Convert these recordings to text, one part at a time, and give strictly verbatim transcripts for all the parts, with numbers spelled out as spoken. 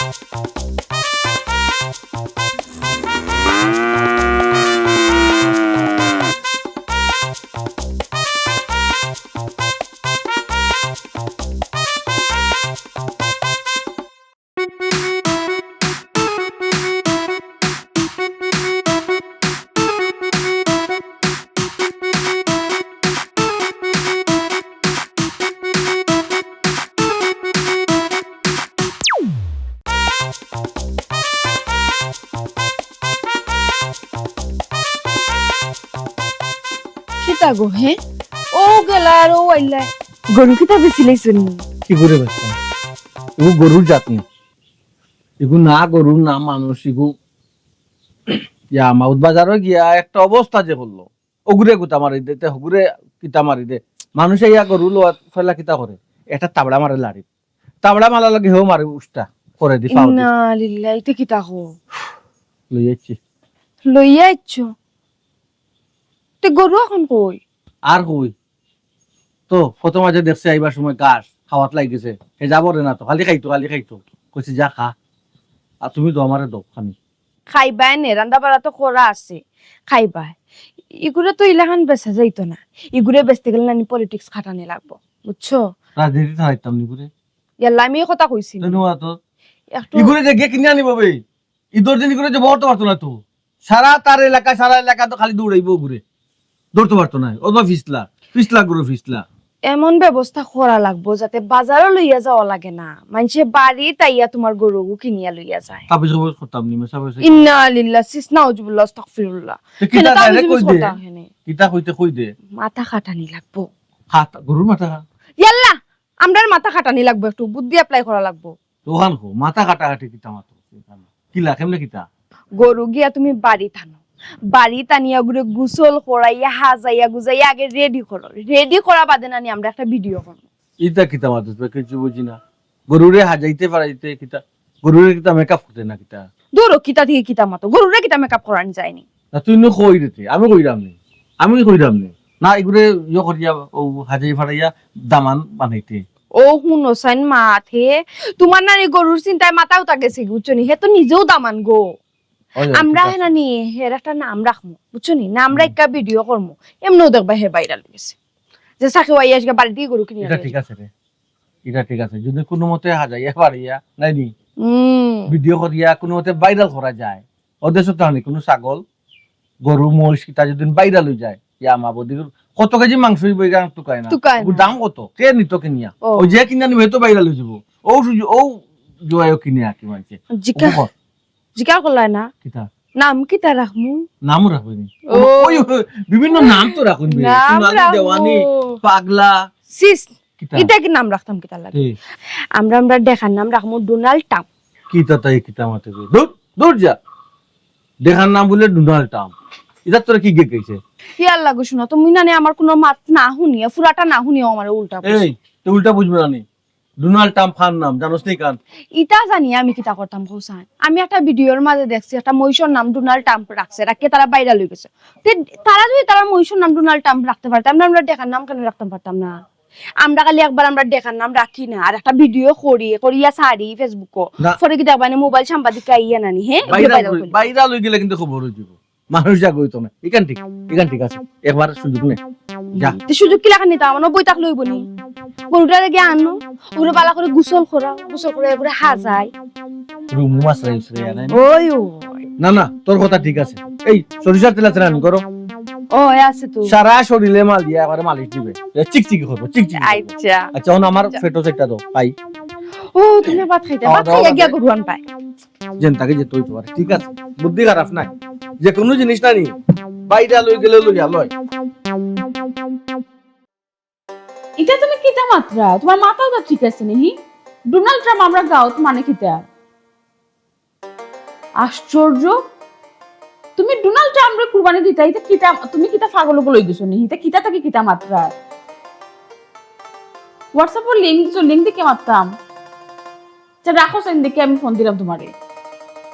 কিতা গো, হে? ও গেলা আর ও আইলা। গরু কিতা বেচিলাইছো নি? কি গরু বেচতাম? ও গরুর জাত নি। ইগু না গরু, না মানুষ, ইগু ইয়া মাউত বাজারো গিয়া একটা অবস্থা যে করলো। ওগুরে গুতা মারি দে, তে হগুরে কিতা মারি দে। মানুষে ইয়া গরু লওয়া ফেলা কিতা করে? একটা তাবড়া মারে লাড়ি। তাবড়া মারা লাগে হেও মারে উষ্টা করে দি পাও দি। ইন্না লিল্লাহ, ইতে কিতা কও? লই আইছি। লই আইছো? তে গরু এখন কই? আর কই? তো ফটো মাঝে দেখছে আইবার সময় ঘাস খাওয়াত লাগি গেছে। হে যাবো রে না তো, খালি খাইতো, খালি খাইতো। কইছি, "যা খা। আর তুমি তো আমারে দাও খানি।" খাইবায় নে, রান্দা বাড়া তো করা আছে। খাইবায়। ইগুরে তো ইলাখান বেচা যাইতো না। ইগুরে বেচতে গেলে নানি politics খাটানি লাগবো। বুঝছো? রাজনীতি তো হারাইতাম নি করে। ইয়াল্লা, আমি এই কথা কইছি না। তো নেওয়া তো। একটু ইগুরে যে গে কিনে আনিব বে। ইদর দিন ইগুরে যে বহরতে পারতো না তো। সারা তার এলাকায়, সারা এলাকা তো খালি দৌড়াইবো ঘুরে। ধরতে পারতো না। অত ফিসলা, ফিসলা ঘুরে ফিসলা। এমন ব্যবস্থা করা লাগবো যাতে বাজারও লইয়া যাওয়া লাগে না। মানষে বাড়িত আইয়া তোমার গরুগু কিনিয়া লইয়া যায়। তাবিজ কবজ করতাম নি, মেশা পয়সা। ইন্না লিল্লাহ, সিস নাউজুবিল্লাহ, আস্তাগফিরুল্লাহ। তো কিতা কেনে তাবিজ direct কই দে? করতা কেনে? কিতা কইতে কই দে? মাথা খাটানি লাগবো। হাত, গরুর মাথা খা। ইয়াল্লা, আমরার মাথা খাটানি লাগবো, একটু বুদ্ধি apply করা লাগবো। তো ওখান কো, মাথা কাটাকাটি কিতা মাতো? কিলা, কেমনে কিতা? গরু গিয়া তুমি বাড়িত আনো, বাড়িত আনিয়া ওগুরে গোসল করাইয়া, হাজাইয়া, গুজাইয়া আগে ready করো। Ready করা বাদে নানি আমরা একটা video করবো। ইতা কিতা মাতো? তো কিছু বুঝি না। গরুরে হাজাইতে পারাইতে কিতা? গরুরে কিতা makeup করতে না কিতা? ধরো, কিতা দিয়ে কিতা মাতো? গরুরে কিতা makeup করানি যায়নি? না, তুই নু কই রে তুই? আমি কইরাম নি। আমি কইরাম নি। না, এগুরে ইয়ে করিয়া, ও হাজাই ফাড়াইয়া দামান বানাইতে। ও হুনো সাইন মাতে, তোমার নানি গরুর চিন্তায় মাথা উতা গেছে, বুঝছো নি? হে তো নিজেও দামান গো। ওই, ওই, আমরা ঠিক হে আছে। নানি, হের একটা নাম রাখমু, বুঝছো নি? নাম হুম। রাখা video করমু। এমনেও দেখবা হে viral অই গেছে। যে সাকিব আইয়া আজকে বাড়ি দিয়ে গরু কিনে এটা আনে। ঠিক আছে রে। এটা ঠিক আছে। যদি কোনো মতে হাজাইয়া ফাড়াইয়া, নাই নি? হুম। Video করিয়া কোনো মতে viral করা যায়। ও দেশো তো আনি কোনো ছাগল, গরু, মহিষ কিতা যদি viral অই যায়, ইয়া মা বদি, কত কেজি মাংস অইবো, এখান তুকায় না। তুকায় না। দাম কত? কে নিত কিনিয়া? ও। ও যে কিনা নিবে, হে তো viral অই যাইবো। ও সুযোগ, ও জোয়াইও কিনে আর কি মানছে। জিকা-, ও কর। জিকার করলায় না? কিতা? নাম কিতা রাখমু? নামও রাখবে নি। ও। ওই, ওই, বিভিন্ন নাম তো রাখুন বে। নাম সোনালি রাখমু। দেওয়ানি, পাগলা। সিস, কিতা? ইটা কি নাম রাখতাম কিতা লাগে? কি? আমরা, আমরা দেখার নাম রাখমু ডোনাল্ড ট্রাম্প। কিতা তাই কিতা মাতে বে? দূর, দূর যা। দেখার নাম বলে ডোনাল্ড ট্রাম্প। ইটা তোরা কি গেক গেছে? ইয়াল্লা গো শোনো, তুমি না নে আমার কোনো মাত না হুনিয়া, ফুরাটা না হুনিয়া আমারে উল্টা বুঝছো। এই, তুই উল্টা বুঝবে না নি। ডোনাল্ড ট্রাম্প ফান নাম, জানোস নি কান? ইটা জানি আমি কিতা করতাম কও চাইন। আমি একটা videoর মাঝে দেখছি, একটা মহিষর নাম ডোনাল্ড ট্রাম্প রাখছে, রাখিয়া তারা viral অই গেছে। তে তারা যদি তারা মহিষর নাম ডোনাল্ড ট্রাম্প রাখতে পারে, তে আমরা, আমরা দেখার নাম কেনে রাখতাম পারতাম না? আমরা খালি একবার আমরা দেখার নাম রাখি না, আর একটা video করি, করিয়া ছাড়ি Facebookও। না। পরে কি দেখবা নি মোবাইল সাংবাদিক আইয়া নানি, হে? Viral viral করি, করি। Viral অই গেলে কিন্তু খবর অই যাইবো। মানুষ জাগো অইতো না। ইখান ঠিক, ইখান ঠিক আছে। একবার সুযোগ নে। যা। তে সুযোগ কিলাখান নিতাম? আমার বই থাকলে অইবো নি? গরুটারে গিয়া আনো, ওরে বালা করি গোসল করা, গোসল করা এরপরে হাজাই। রুমু মাছ রাইস রে, আরে। ওই, ওই। না, না, তোর কথা ঠিক আছে। এই, সরিষার তেল আছে না, আনি করো। ও, এ আছে তো। সারা শরীরে মাল দিয়া একবারে মালিশ দিবে। এ, চিকচিকি করবো, চিকচিকি করবো। আচ্ছা। আচ্ছা, এখন আমার পেটো একটা দাও, খাই। ও, তুমি ভাত খাইতে? খাওয়া ভাত দাওয়া খাইয়া গিয়া লাগে। গরু আনবায়। যেন তাকে যেতে অইতো পারে, ঠিক আছে? বুদ্ধি খারাপ নাই। যে কোনো জিনিস না নি, viral অই গেলে লইয়া লয়। ইটা তুমি কিতা মাতরায়? তোমার মাথাও তো ঠিক আছে নি? ডোনাল্ড ট্রাম্প আমরা গাঁওত মানে কিতা? আশ্চর্য! তুমি ডোনাল্ড ট্রাম্পরে কুরবানি দিতা, ইটা কিতা? তুমি কিতা পাগল অগল অই গেছো নি? ইটা কিতা থাকি কিতা মাতরায়? WhatsAppও link দিছো, link দি কিতা মাততাম? আচ্ছা, রাখো, সেন দেখি আমি ফোন দিরাম তোমারে।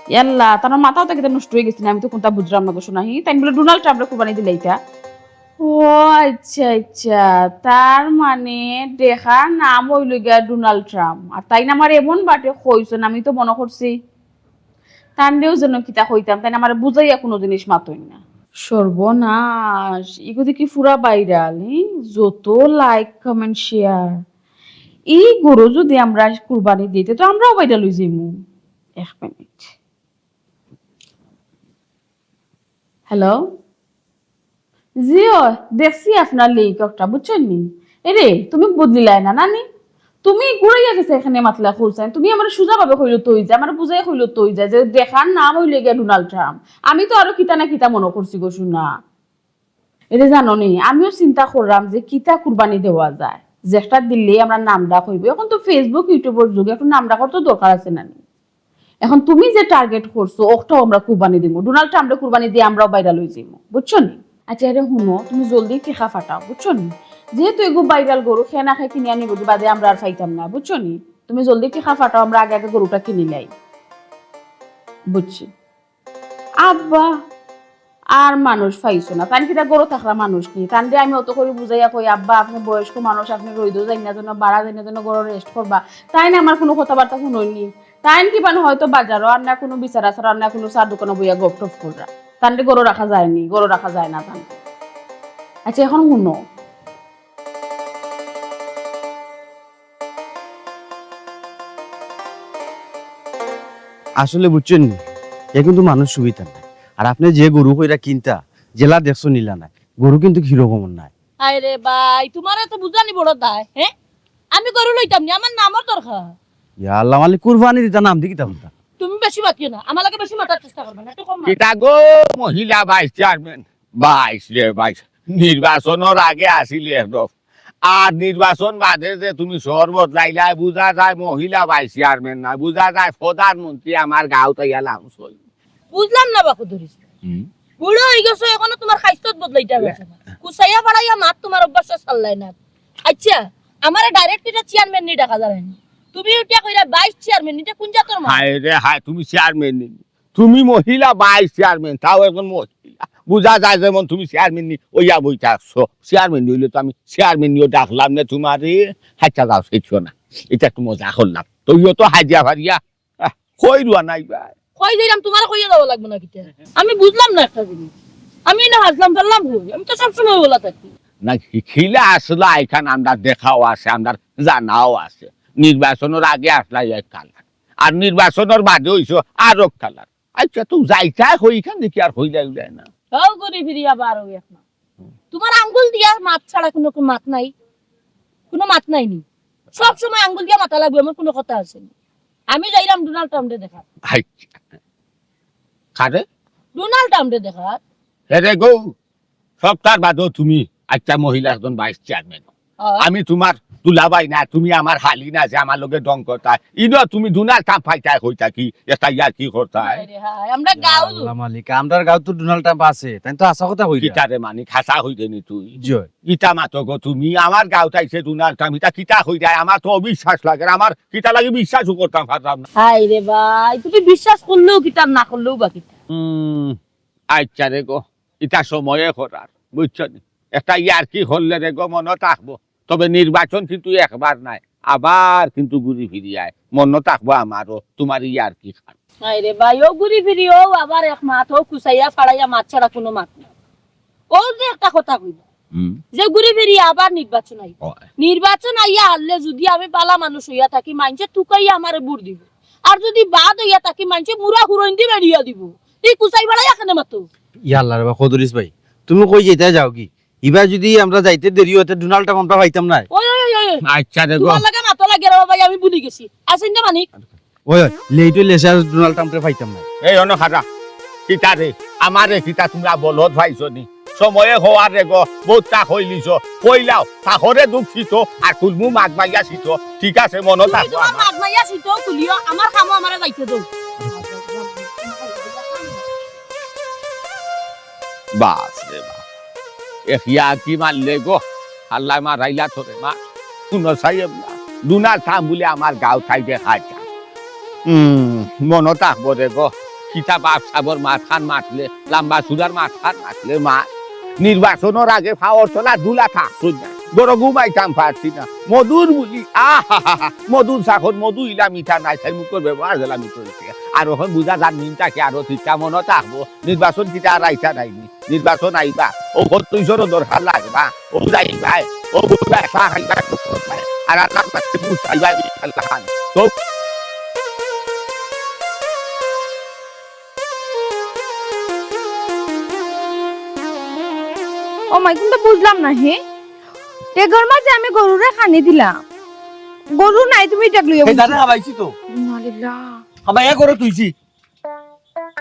ইয়াল্লা, তার মাথাও তো কিতা নষ্ট অই গেছে নি, আমি তো কুনতা বুঝরাম না গো সোনা। হি, তাইন বলে ডোনাল্ড ট্রাম্পরে কুরবানি দিলে ইটা। ও আচ্ছা, আচ্ছা, তার মানে দেখার নাম অইলো গিয়া ডোনাল্ড ট্রাম্প। আর তাইন আমারে এমন বাটে কইছইন, আমি তো মনো করছি তানরেও যেন কিতা কইতাম, তাইন আমারে বুঝাইয়া কুনু জিনিস মাতইন না। সর্বনাশ, ইগু দেখি পুরা ভাইরাল, ই যত লাইক, কমেন্ট, শেয়ার। ই গরু যদি আমরা কুরবানি দেই, তে তো আমরাও ভাইরাল অই যাইমু। এক মিনিট। হ্যালো? জি অয়, দেখছি আপনার লিংক একটা, বুঝছইন নি? এরে, তুমি বদলিলায় না, নানি? তুমি ঘুরাইয়া গেছে এখানে মাতলা খুলছাইন। তুমি আমারে সুজাভাবে কইলো তো অই যায়, আমারে বুঝাইয়া কইলো তো অই যায় যে দেখার নাম অইলো গিয়া ডোনাল্ড ট্রাম্প। আমি তো আরো কিতা না কিতা মনো করছি গো সোনা। এরে জানো নি, আমিও চিন্তা করলাম যে কিতা কুরবানি দেওয়া যায়, যেটা দিলে আমরার নামটা অইবো। এখন তো Facebook, YouTube-র যুগ, একটু নামটা করতে দরকার আছে না নি? এখন তুমি যে টার্গেট করছো, ওটাও আমরা কুরবানি দিমু। ডোনাল্ড ট্রাম্পরে কুরবানি দিয়া আমরাও ভাইরাল অই যাইমু, বুঝছো নি? আচ্ছা, এরে হুনো, তুমি জলদি টেকা ফাটাও, বুঝছো নি? যেহেতু এগু ভাইরাল গরু, কে না কে কিনিয়া নিবো, বাদে আমরা আর পাইতাম না, বুঝছো নি? তুমি জলদি টেকা ফাটাও, আমরা আগে আগে গরুটা কিনিলাই। বুঝছি। আব্বা, আর মানুষ পাইছো না। তাইন কিতা গরো থাকরা মানুষ নি? তানরে আমি অত করি বুঝাইয়া কই, "আব্বা, আপনে বয়স্ক মানুষ, আপনে রইদো যাইন না যেন, বারা যাইন না যেন, গরো রেস্ট করবা।" তাইন আমার কুনু কথাবার্তা হুনইন নি। তাইন কিবা না হয়তো বাজারো আর না কুনু বিচার আচার আর না কুনু চার দোকানো বইয়া গপ টপ কররা। তানরে গরো রাখা যায় নি, গরো রাখা যায় না তানরে। আচ্ছা, এখন হুনো। আসলে বুঝছইন নি, এ কিন্তু মানুষ সুবিধার নায়। আর আপনে যে গরু কইরা কিনতা, যেলা দেখছো নিলা নায়, গরু কিন্তু হিরকমর নায়। আরে ভাই, তুমারে তো বুঝানি বড় দায়, হে? আমি গরু লইতাম নি, আমার নামর দরকার। ইয়া আল্লাহ, মালিক কুরবানি দিতা, নাম দি কিতা বলতা? তুমি বেশি মাতিও না, আমার লগে বেশি মাতার চেষ্টা করবা না, একটু কম মাত। কিতা গো, মহিলা ভাইস চেয়ারম্যান? ভাইস রে ভাইস, নির্বাচনর আগে আছিলে একদম, আর নির্বাচন বাদে যে তুমি শহর বদলাইলায়, বুঝা যায় মহিলা ভাইস চেয়ারম্যান নায়, বুঝা যায় প্রধানমন্ত্রী আমার গাঁওত আইয়া লাঞ্চ অইল। বুঝলাম না বাকু ধরিস। হুম। বুড়া অই গেছো, এখনো তুমার খাইস্তত বদলাইতা গেছে না। কুচাইয়া ফাড়াইয়া মাত তুমার অভ্যাস ছাড়লায় না। আচ্ছা, আমারে ডাইরেক্ট ইটা চেয়ারম্যান নি ডাকা যায় না। তুমি উঠিয়া কইরা ভাইস চেয়ারম্যান, ইটা কুন জাতর মাত? হায় রে হায়, তুমি চেয়ারম্যান নি? তুমি মহিলা ভাইস চেয়ারম্যান, তাও একজন মহিলা। বুঝা যায় যেমন তুমি চেয়ারম্যান নি, অইয়া বইতা আছো। চেয়ারম্যান নি অইলে তো আমি চেয়ারম্যান নিও ডাকলাম না তুমারে। আচ্ছা যাও, শিখছো না। ইটা একটু মজা করলাম। তো ইও তো হাজিয়া ফারিয়া, আহ, কই রুয়া নাই ভাই। কই যাইরাম তুমারে কইয়া দেওয়া লাগবো না কিতা? আমি বুঝলাম না একটা জিনিস। আমি না হাজলাম পারলাম কই? আমি তো সবসময় বলা থাকি। না, হিকিলা আসলে এখান আমরা দেখাও আছে, আমরা জানাও আছে। নির্বাচনর আগে আসলা এক কালার, আর নির্বাচনর বাদে অইছো আরক কালার। আচ্ছা, তো যাইতায় কই, ইখান দেখি আর কইলা উলায় না। হও ঘুরি ফিরি আবার ওই এক মাত। তুমার আঙ্গুল দিয়া মাত ছাড়া কুনু, কুনু মাত নাই, কুনু মাত নাই নি। সব সময় আঙ্গুল দিয়া মাতা লাগবো, এমন কুনু কথা আছে নি। আমি যাইরাম ডোনাল্ড ট্রাম্পরে দেখা। হাই, কারে? ডোনাল্ড ট্রাম্পরে দেখা। হে রে গো, সপ্তাহ বাদও তুমি আচ্ছা মহিলা একজন ভাইস চেয়ারম্যান। হ্যাঁ। আমি তুমার দুলাভাই না, তুমি আমার হালি না যে আমার লগে ঢং করতায়। ইনো তুমি ডোনাল্ড ট্রাম্প পাইতায় কই থাকি, একটা ইয়ার্কি করতায়। হায় রে হায়, আমরা গাঁও আল্লাহ মালিক, আমরার গাঁওত তো ডোনাল্ড ট্রাম্প আছে, তাইন তো হাছা কথা কইরা। কিতারে মানিক, হাছা কইরে নি তুই? জি অয়। ইটা মাতো গো তুমি, আমার গাঁওত আইছে ডোনাল্ড ট্রাম্প, ইটা কিতা কইরায়? আমার তো অবিশ্বাস লাগের, আমার কিতা লাগি বিশ্বাসও করতাম পারলাম না। হায় রে ভাই, তুমি বিশ্বাস করলেও কিতা, না করলেও বা কিতা। হুম, আচ্ছা রে গো, ইটা সময়ে করার, বুঝছো নি? একটা ইয়ার্কি করলে রে গো মনো থাকবো, তবে নির্বাচন কিন্তু একবার নায়, আবার কিন্তু ঘুরি ফিরি আয়, মনো থাকবো আমারও তুমার ইয়ার্কি খান। হায় রে ভাই, ও ঘুরি ফিরি, ও আবার এক মাত, ও কুচাইয়া ফাড়াইয়া মাত ছাড়া কুনু মাত নাই। ও যে একটা কথা কইবা, হুম। যে ঘুরি ফিরি আবার নির্বাচন আইবো। অয়। নির্বাচন আইয়া হারলে যুদি আমি বালা মানুষ অইয়া থাকি, মাইনষে তুকাইয়া আমারে ভোট দিবো। আর যুদি বাদ অইয়া থাকি, মাইনষে মুড়া হুরইন দি বেড়িয়া দিবো। ই কুচাই ফাড়াইয়া কেনে মাতো? ইয়া আল্লাহ রে বা, কদরিস ভাই, তুমি কই যাইতায় যাও গি? ইবার যুদি আমরা যাইতে দেরি অয়, তে ডোনাল্ড ট্রাম্প আমরা পাইতাম নায়। ওই, ওই, ওই, ওই। আচ্ছা, দেখো। তুমার লগে মাতো লাগে রে বাবা, আমি ভুলি গেছি। আছেন যে মানিক? ওই, ওই, লেট অইলে শেষ ডোনাল্ড ট্রাম্পরে পাইতাম নায়। এই অনো খারা, কিতা রে? আমারে কিতা তুমরা বলদ পাইছো নি? সময়ে কওয়ার রে গো, বউততা কইলিছো, কইলাও, তাহরে দুঃখিত, আর কুলমু মাগ মাইয়া ছিত। ঠিক আছে, মনো তুমি থাকবো তুমার আমার। মাগ মাইয়া ছিত খুলিও, আমার কামো আমারে যাইতে দেও। বাস রে বাস। এ হিয়া কি মারলে গো? আল্লায় মারাইলা তোরে মা। হুনো সাহেব না। ডোনাল্ড ট্রাম্প বুলে আমার গাঁওত আইয়া দেখা যায়। হুম, মনো থাকবো রে গো। কিতা বাপ সাবর মাতখান মাতলে, লাম্বা চুড়ার মাতখান মাতলে মা। নির্বাচনর আগে পাওর তলা দুলা থাকছইন না, ঘরো ঘুমাইতাম পারছি না। মধুর বুলি, আহা, মধুর চাকর, মধু ইলা মিঠা নায়, তাইর মুখর ব্যবহার যেলা মিঠা অইছে। আর অখন বুঝা যার নিমটা কি আরো তিতা মনো থাকবো। নির্বাচন কিতা আর আইতা নাইনি? নির্বাচন আইবা, ও কত জোর দরকার লাগবা, ও যাইবা, ও বুঝা চা খাইবা, আর আল্লাহর কাছে বুঝ পাইবা, আল্লাহ খান। তো ও মাই, কুনটা বুঝলাম না হে। এগর মাঝে আমি গরুরে খানি দিলাম, গরু নাই, তুমি ইটা লইয়া এই দাদা বইছো। খাবাইছি তো। ইন্না লিল্লাহ। খাবাইয়া গরু তুইছি।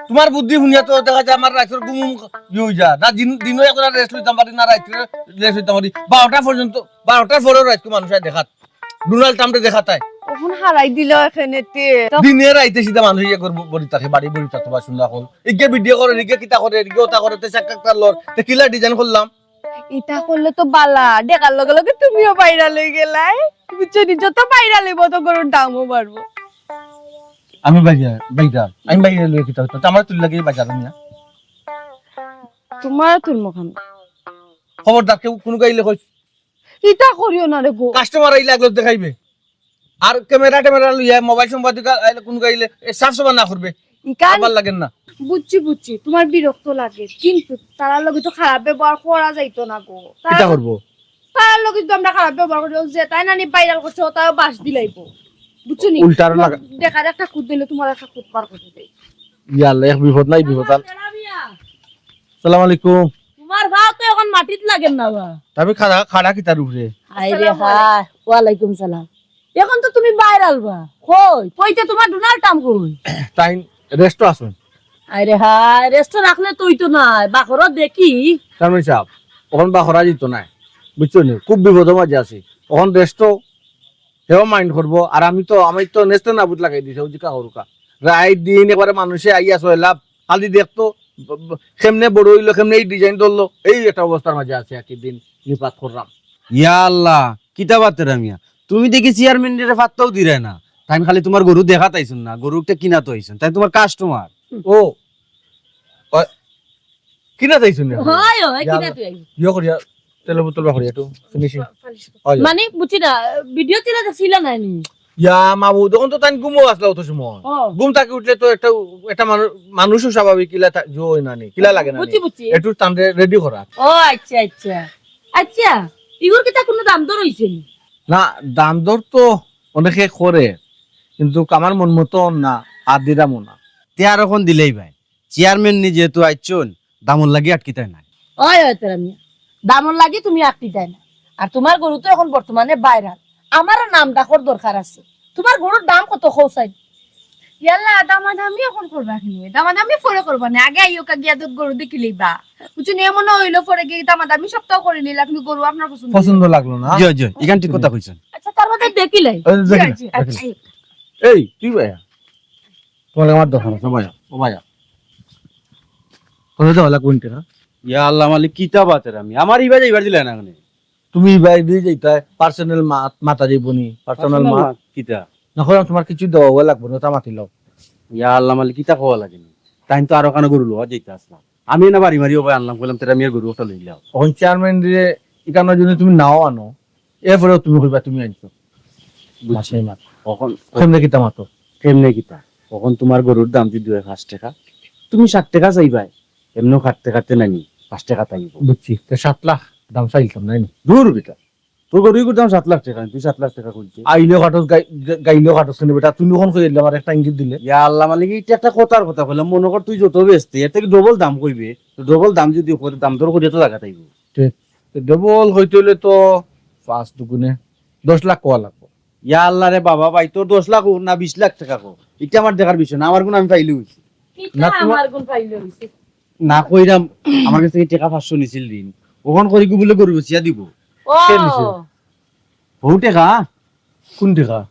তোমার বুদ্ধি শুনিয়া তো দেখা যায় আমার রাইতর ঘুম উম ইয়ে অই যায়। না দিন, দিনও একলা rest লইতাম পারি, না রাইতরে rest লইতাম পারি। বারোটা পর্যন্ত, বারোটার পরেও রাইতকু মানুষ আয় দেখাত। ডোনাল্ড ট্রাম্পরে দেখাত আয়। অখন হারাই দিল এখানেতে। দিনে রাইতে সিধা মানুষ ইয়ে করে বড়ি থাকে, বাড়ি বড়ি থাকে, বা শুনলা অখন। ইগে video করে, ইগে কিতা করে, ইগে ওটা করে, তে সাক্ষাৎকার লর, তে কিলা design করলাম। ইটা করলে তো বালা, দেখার লগে লগে তুমিও viral অই গেলায়। বুঝছো নি, যত viral অইবো, অত গরুর দামও বাড়বো। আমি বাইরা, বাইরা, আমি বাইরা লইয়া কিতা অইতো? তে আমার তুলি লাগে বাজার না। তোমার তুলমু কেনে? খবরদার কেউ কুনু গাইলে কইস। ইটা করিও না রে গো। Customer আইলে আগলো দেখাইবে। আর camera ট্যামেরা লইয়া মোবাইল সম্পাদিকা আইলে কুনু গাইলে এ সাফ সাফা না করবে। ইখান আবার লাগেন না। বুঝছি, বুঝছি, তোমার বিরক্ত লাগে, কিন্তু তারার লগে তো খারাপ ব্যবহার করা যাইতো না গো। তারা কিতা করবো? তারার লগে তো আমরা খারাপ ব্যবহার করি, ও যে তাই নানি viral করছে, ও তাও বাস দিলাইবো। বুঝছো নি? উল্টা আরো লাগা- দেখার একটা খুদ দিলে তোমার একটা খুদ পার করে দেয়। ইয়া আল্লাহ, এক বিপদ নাই বিপদ আর। সালাম আলাইকুম। তোমার ভাও তো এখন মাটিত লাগেন না বা। তবে খাড়া, খাড়া কিতার উপরে? হায় রে হায়। ওয়ালাইকুম সালাম। এখন তো তুমি viral বা। কই? কইতে তোমার ডোনাল্ড ট্রাম্প কই? তাইন rest-ও আছইন। আরে হায়, rest-ও রাখলে তো অইতো নায়। বাখরো দেখি। চেয়ারম্যান সাব, অখন বাখরা দিত নায়। বুঝছো নি? খুব বিপদর মাঝে আছি। অখন rest-ও হেও mind করবো। আর আমি তো, আমি তো নেস্তে নাবুদ লাগাই দিছি, ওই যে কাহরুকা। রাইত দিন একবারে মানুষে আইয়া সয়লাভ। খালি দেখতো, ব-, ব-, কেমনে বড় অইলো, কেমনে এই design ধরলো, এই একটা অবস্থার মাঝে আছে। একই দিন নিপাত করলাম। ইয়া আল্লাহ, কিতা বাতেরা মিয়া, তুমি দেখি চেয়ারম্যানরে পাত্তাও দিরায় না। তাইন খালি তোমার গরু দেখাত আইছইন না, গরু একটা কিনাত আইছইন, তাইন তোমার customer। ও, ও, কিনাত আইছইন না? হয়, হয়, ইয়া কিনাত আইছইন। ইয়ে করিয়া, তেল বোতল বার করিয়া একটু finishing। হয়, হয়। মানে, বুঝছি না, video তিলা দেখছিলা না নি? ইয়া মাবুদ, অখন তো তাইন ঘুমো আছলা অত সময়। ও। ঘুম থাকি উঠলে তো একটা, একটা মানু-, মানুষও স্বাভাবিক কিলা থা-, জো অয় না নি, কিলা লাগে না নি। বুঝছি, বুঝছি। একটু তানরে ready করা। ও আচ্ছা, আচ্ছা। আচ্ছা, ইগুর কিতা কুনু দাম দর অইছে নি? না, দাম দর তো অনেকে করে, কিন্তু আমার মন মতো না, আর দিরামও না। তে আর অখন দিলাইবায়। চেয়ারম্যান নি যেহেতু আইছইন, দামর লাগি আটকিতায় নায়। ওই, ওই, তেরা মিয়া, দামর লাগি তুমি আটকিতায় নায়। আর তোমার গরু তো এখন বর্তমানে viral, আমারও নাম ডাকর দরকার আছে। তোমার গরুর দাম কত কও চাই? ইয়াল্লা, দামাদামি এখন করবা কেনে? দামাদামি পরে করবা নে, আগে আইওকা গিয়া তো গরু দেখিলাইবা। বুঝছো নি, এমন অইলো পরে গিয়া দামাদামি সবতাও করিলাইলা, কিন্তু গরু আপনার পছন্দ পছন্দ লাগলো না। জি, জি, ইখান ঠিক কথা কইছইন। আচ্ছা, তার বাদে দেখিলাই। এই, দেখিলাই, জি, জি, দেখিলাই। আচ্ছা। এই, তুই ভাইয়া, তোমার আমার দরকার আছে, ভাইয়া। ও ভাইয়া, তোর তো অলা কুইন্টে না? ইয়া আল্লাহ মালিক, কিতা বাতেরা মিয়া, আমার ইবা যাইবার দিলা না কেনে? তুমি ইবা ইবা যাইতায়, personal মাত, মাতা যাইবো নি, personal personal মাত। মাত, কিতা? না, কইলাম তোমার কিছু দেওয়া লাগবো না, তা মাতি লও। ইয়া আল্লাহ মালিক, কিতা কওয়া লাগে নি? তাইন তো আরো কানো গরু লওয়া যাইতা আছলা। আমি না বাড়ি মারি ওবায় আনলাম, কইলাম, "তেরা মিয়ার গরু একটা লইলাও।" অখন চেয়ারম্যানরে ইখানো যদি তুমি নাও আনো, এরপরেও তুমি কইবা তুমি আনছো। বুঝছি। মাসে মাস। অখন কেমনে কিতা মাতো? কেমনে কিতা? অখন তোমার গরুর দাম যদি অয় পাঁচ টেকা, তুমি সাত টেকা চাইবায়, এমনেও কাটতে কাটতে নানি পাঁচ টেকা তাইব। বুঝছি, তে সাত লাখ দাম চাইতাম, নায় নি? দূর বেটা, তোর গরু ইগুর দাম সাত লাখ টেকা, তুই সাত লাখ টেকা কইতে? আইলেও কাটস, গাই-, গা-, গাইলেও কাটস কেনে বেটা? তুমি অখন কই দিলে আমার একটা ইঙ্গিত দিলে। ইয়া আল্লাহ মালিক, ইটা একটা কথার কথা কইলাম, মনো কর তুই যত বেচতে, এর থাকি double দাম কইবে, তো double দাম যদি কয়, দাম দর করিয়া তো জাগা তাইব। তে, তে double কইতে অইলে তো পাঁচ দুগুণে দশ লাখ কওয়া লাগবো। ইয়া আল্লাহ রে বাবা, ভাই, তোর দশ লাখ অউক না বিশ লাখ টেকা কও, ইটা আমার দেখার বিষয় না, আমার গুণ আমি পাইলে অইছে। কিতা না, তোমার আমার গুণ পাইলে অইছে? না কইরাম, আমার কাছ থাকি টেকা পাঁচশো নিছিল ঋণ, অখন করি গু বুলে গরু বেচিয়া দিব। ও। কে নিছে? হউ টেকা? কোন টেকা?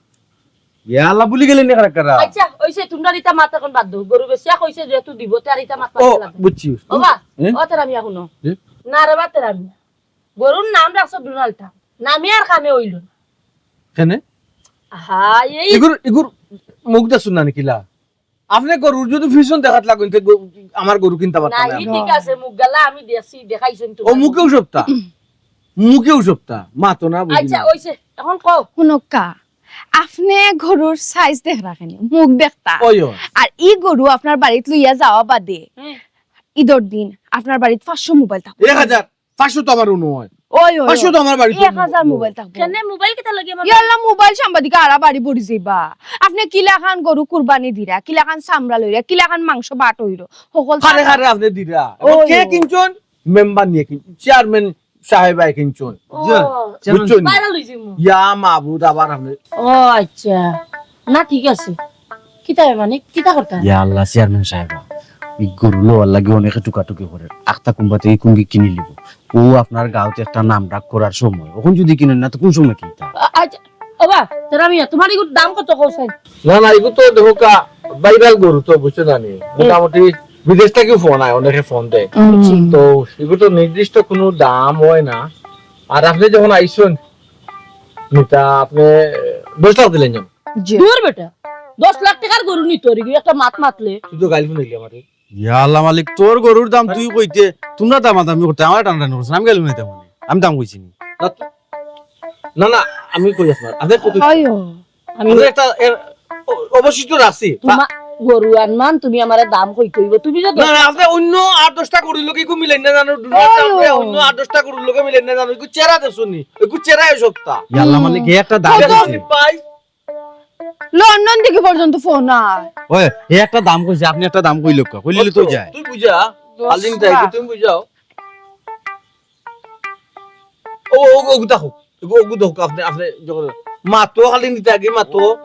ইয়া আল্লাহ, ভুলি গেলে নি কারা কারা? আচ্ছা, অইছে, তুমরার ইতা মাত অখন বাদ দেও। গরু বেচিয়া কইছে যেহেতু দিব, তে আর ইতা মাত ও, মাততে লাগবো। বুঝছি। ও বা, এ? ও তেরা মিয়া হুনো। এ? না রে বা তেরা মিয়া। গরুর নাম রাখছো ডোনাল্ড ট্রাম্প। নামে আর কামে অইল না। কেনে? হা, এই ইগুর, ইগুর মুখ দেখছো না নি কিলা? আপনে গরুর যদি পিছন দেখাত লাগইন, তে গ-, আমার গরু কিনতা পারতা না। না, ই ঠিক আছে, মুখ গালা আমি দেখছি, দেখাইছইন তো। ও মুখেও সপ্তা, মুখেও সপ্তা, মাতো না বুঝি আচ্ছা, না। অইছে, এখন কও। হুনক্কা, আপনে গরুর সাইজ দেখরা কেনে, মুখ দেখতা। ওই, ওই। আর ই গরু আপনার বাড়িত লইয়া যাওয়া বাদে, হুম। ইদর দিন আপনার বাড়িত পাঁচশো মোবাইল থাকবো। এক হাজার, পাঁচশো তো আমার উনো হয়। ওই, ওই, পাঁচশো তো ওই। আমার বাড়িত এক হাজার মোবাইল থাকবো। কেনে মোবাইল কিতা লাগে আমার? ইয়াল্লা, মোবাইল সাংবাদিক আরা বাড়ি ভরি যাইবা। আপনে কিলাখান গরু কুরবানি দিরা, কিলাখান চামড়া লইরা, কিলাখান মাংস বাট হইরো, হকল খারে খারে আপনে দিরা। এবং ওই, কে ওই। কিনছইন? মেম্বার নিয়ে কিন-, চেয়ারম্যান সাহেবায় কিনছইন। ও, জি, চেয়ারম্যান। বুঝছইন? ভাইরাল হই যাইমু। ইয়া মাবুদ, আবার আপনে। ও আচ্ছা, না ঠিক আছে। কিতা বে মানে, কিতা করতা? ইয়া আল্লাহ, চেয়ারম্যান সাহেব, ই গরু লওয়ার লাগি অনেকে টুকাটুকি করে। আখতা কুম্বা থাকি কুঙ্গি কিনি লিব। ও আপনার গাঁওত একটা নাম ডাক করার সময়। অখন যদি কিনইন না, তো কুন সময় কিনতা? আ-, আচ্ছা, ওবা, তারা মিয়া, তুমার ইগুর দাম কত কও চাই? না, না, ইগু তো দেখউক্কা, ভাইরাল গরু তো, বুঝছো না নি? মোটামুটি বিদেশ থাকিও ফোন আয়, অনেকে ফোন দেয়। হুম। তো ইগু তো নির্দিষ্ট কুনু দাম হয় না। আর আপনে যখন আইছইন, নিতা আপনে দশ লাখ দিলাইন যেন। জি। দূর বেটা, দশ লাখ টেকার গরু নিতো রে, একটা মাত মাতলে। তুই তো গাইল ফোন দিলি আমারে। ইয়া আল্লাহ মালিক, তোর গরুর দাম তুই কইতে, তুমরা দামাদামি করতে, আমার টানাটানি করছো, আমি গাইল ফোন দিতাম মানে। আমি দাম কইছি নি। না, না, আমি কই আপনার। আপনে কত? হয় ও। আমি আপনে একটা এর অ-, অবশিষ্ট রাখছি। তুমা-, গরু আনমান, তুমি আমারে দাম কইতে অইবো। তুমি যে না, না, আপনে অন্য আট দশটা গরুর লগে ইগু মিলাইন না জানো, দুনো ওই আপনে ও। অন্য আট দশটা গরুর লগে মিলাইন না জানো, ইগু চেরা দেখছো নি, ইগু চেরা অই সপ্তা। ইয়া আল্লাহ মালিক, হে একটা দাম কত? কইছে। ভাই। লন্ডন থাকি পর্যন্ত ফোন আয়। ওই, হে একটা দাম কইছে, আপনে একটা দাম কইলে কা? কইলে তো কত? যায়। তুই বুঝা, দশ আলিম তাই লাখ। তুমি বুঝাও। ও, ও, ও, দেখো। ও, ও, দেখো, আপনে, আপনে যখন মাতো খালি নিতে আগে মাতো।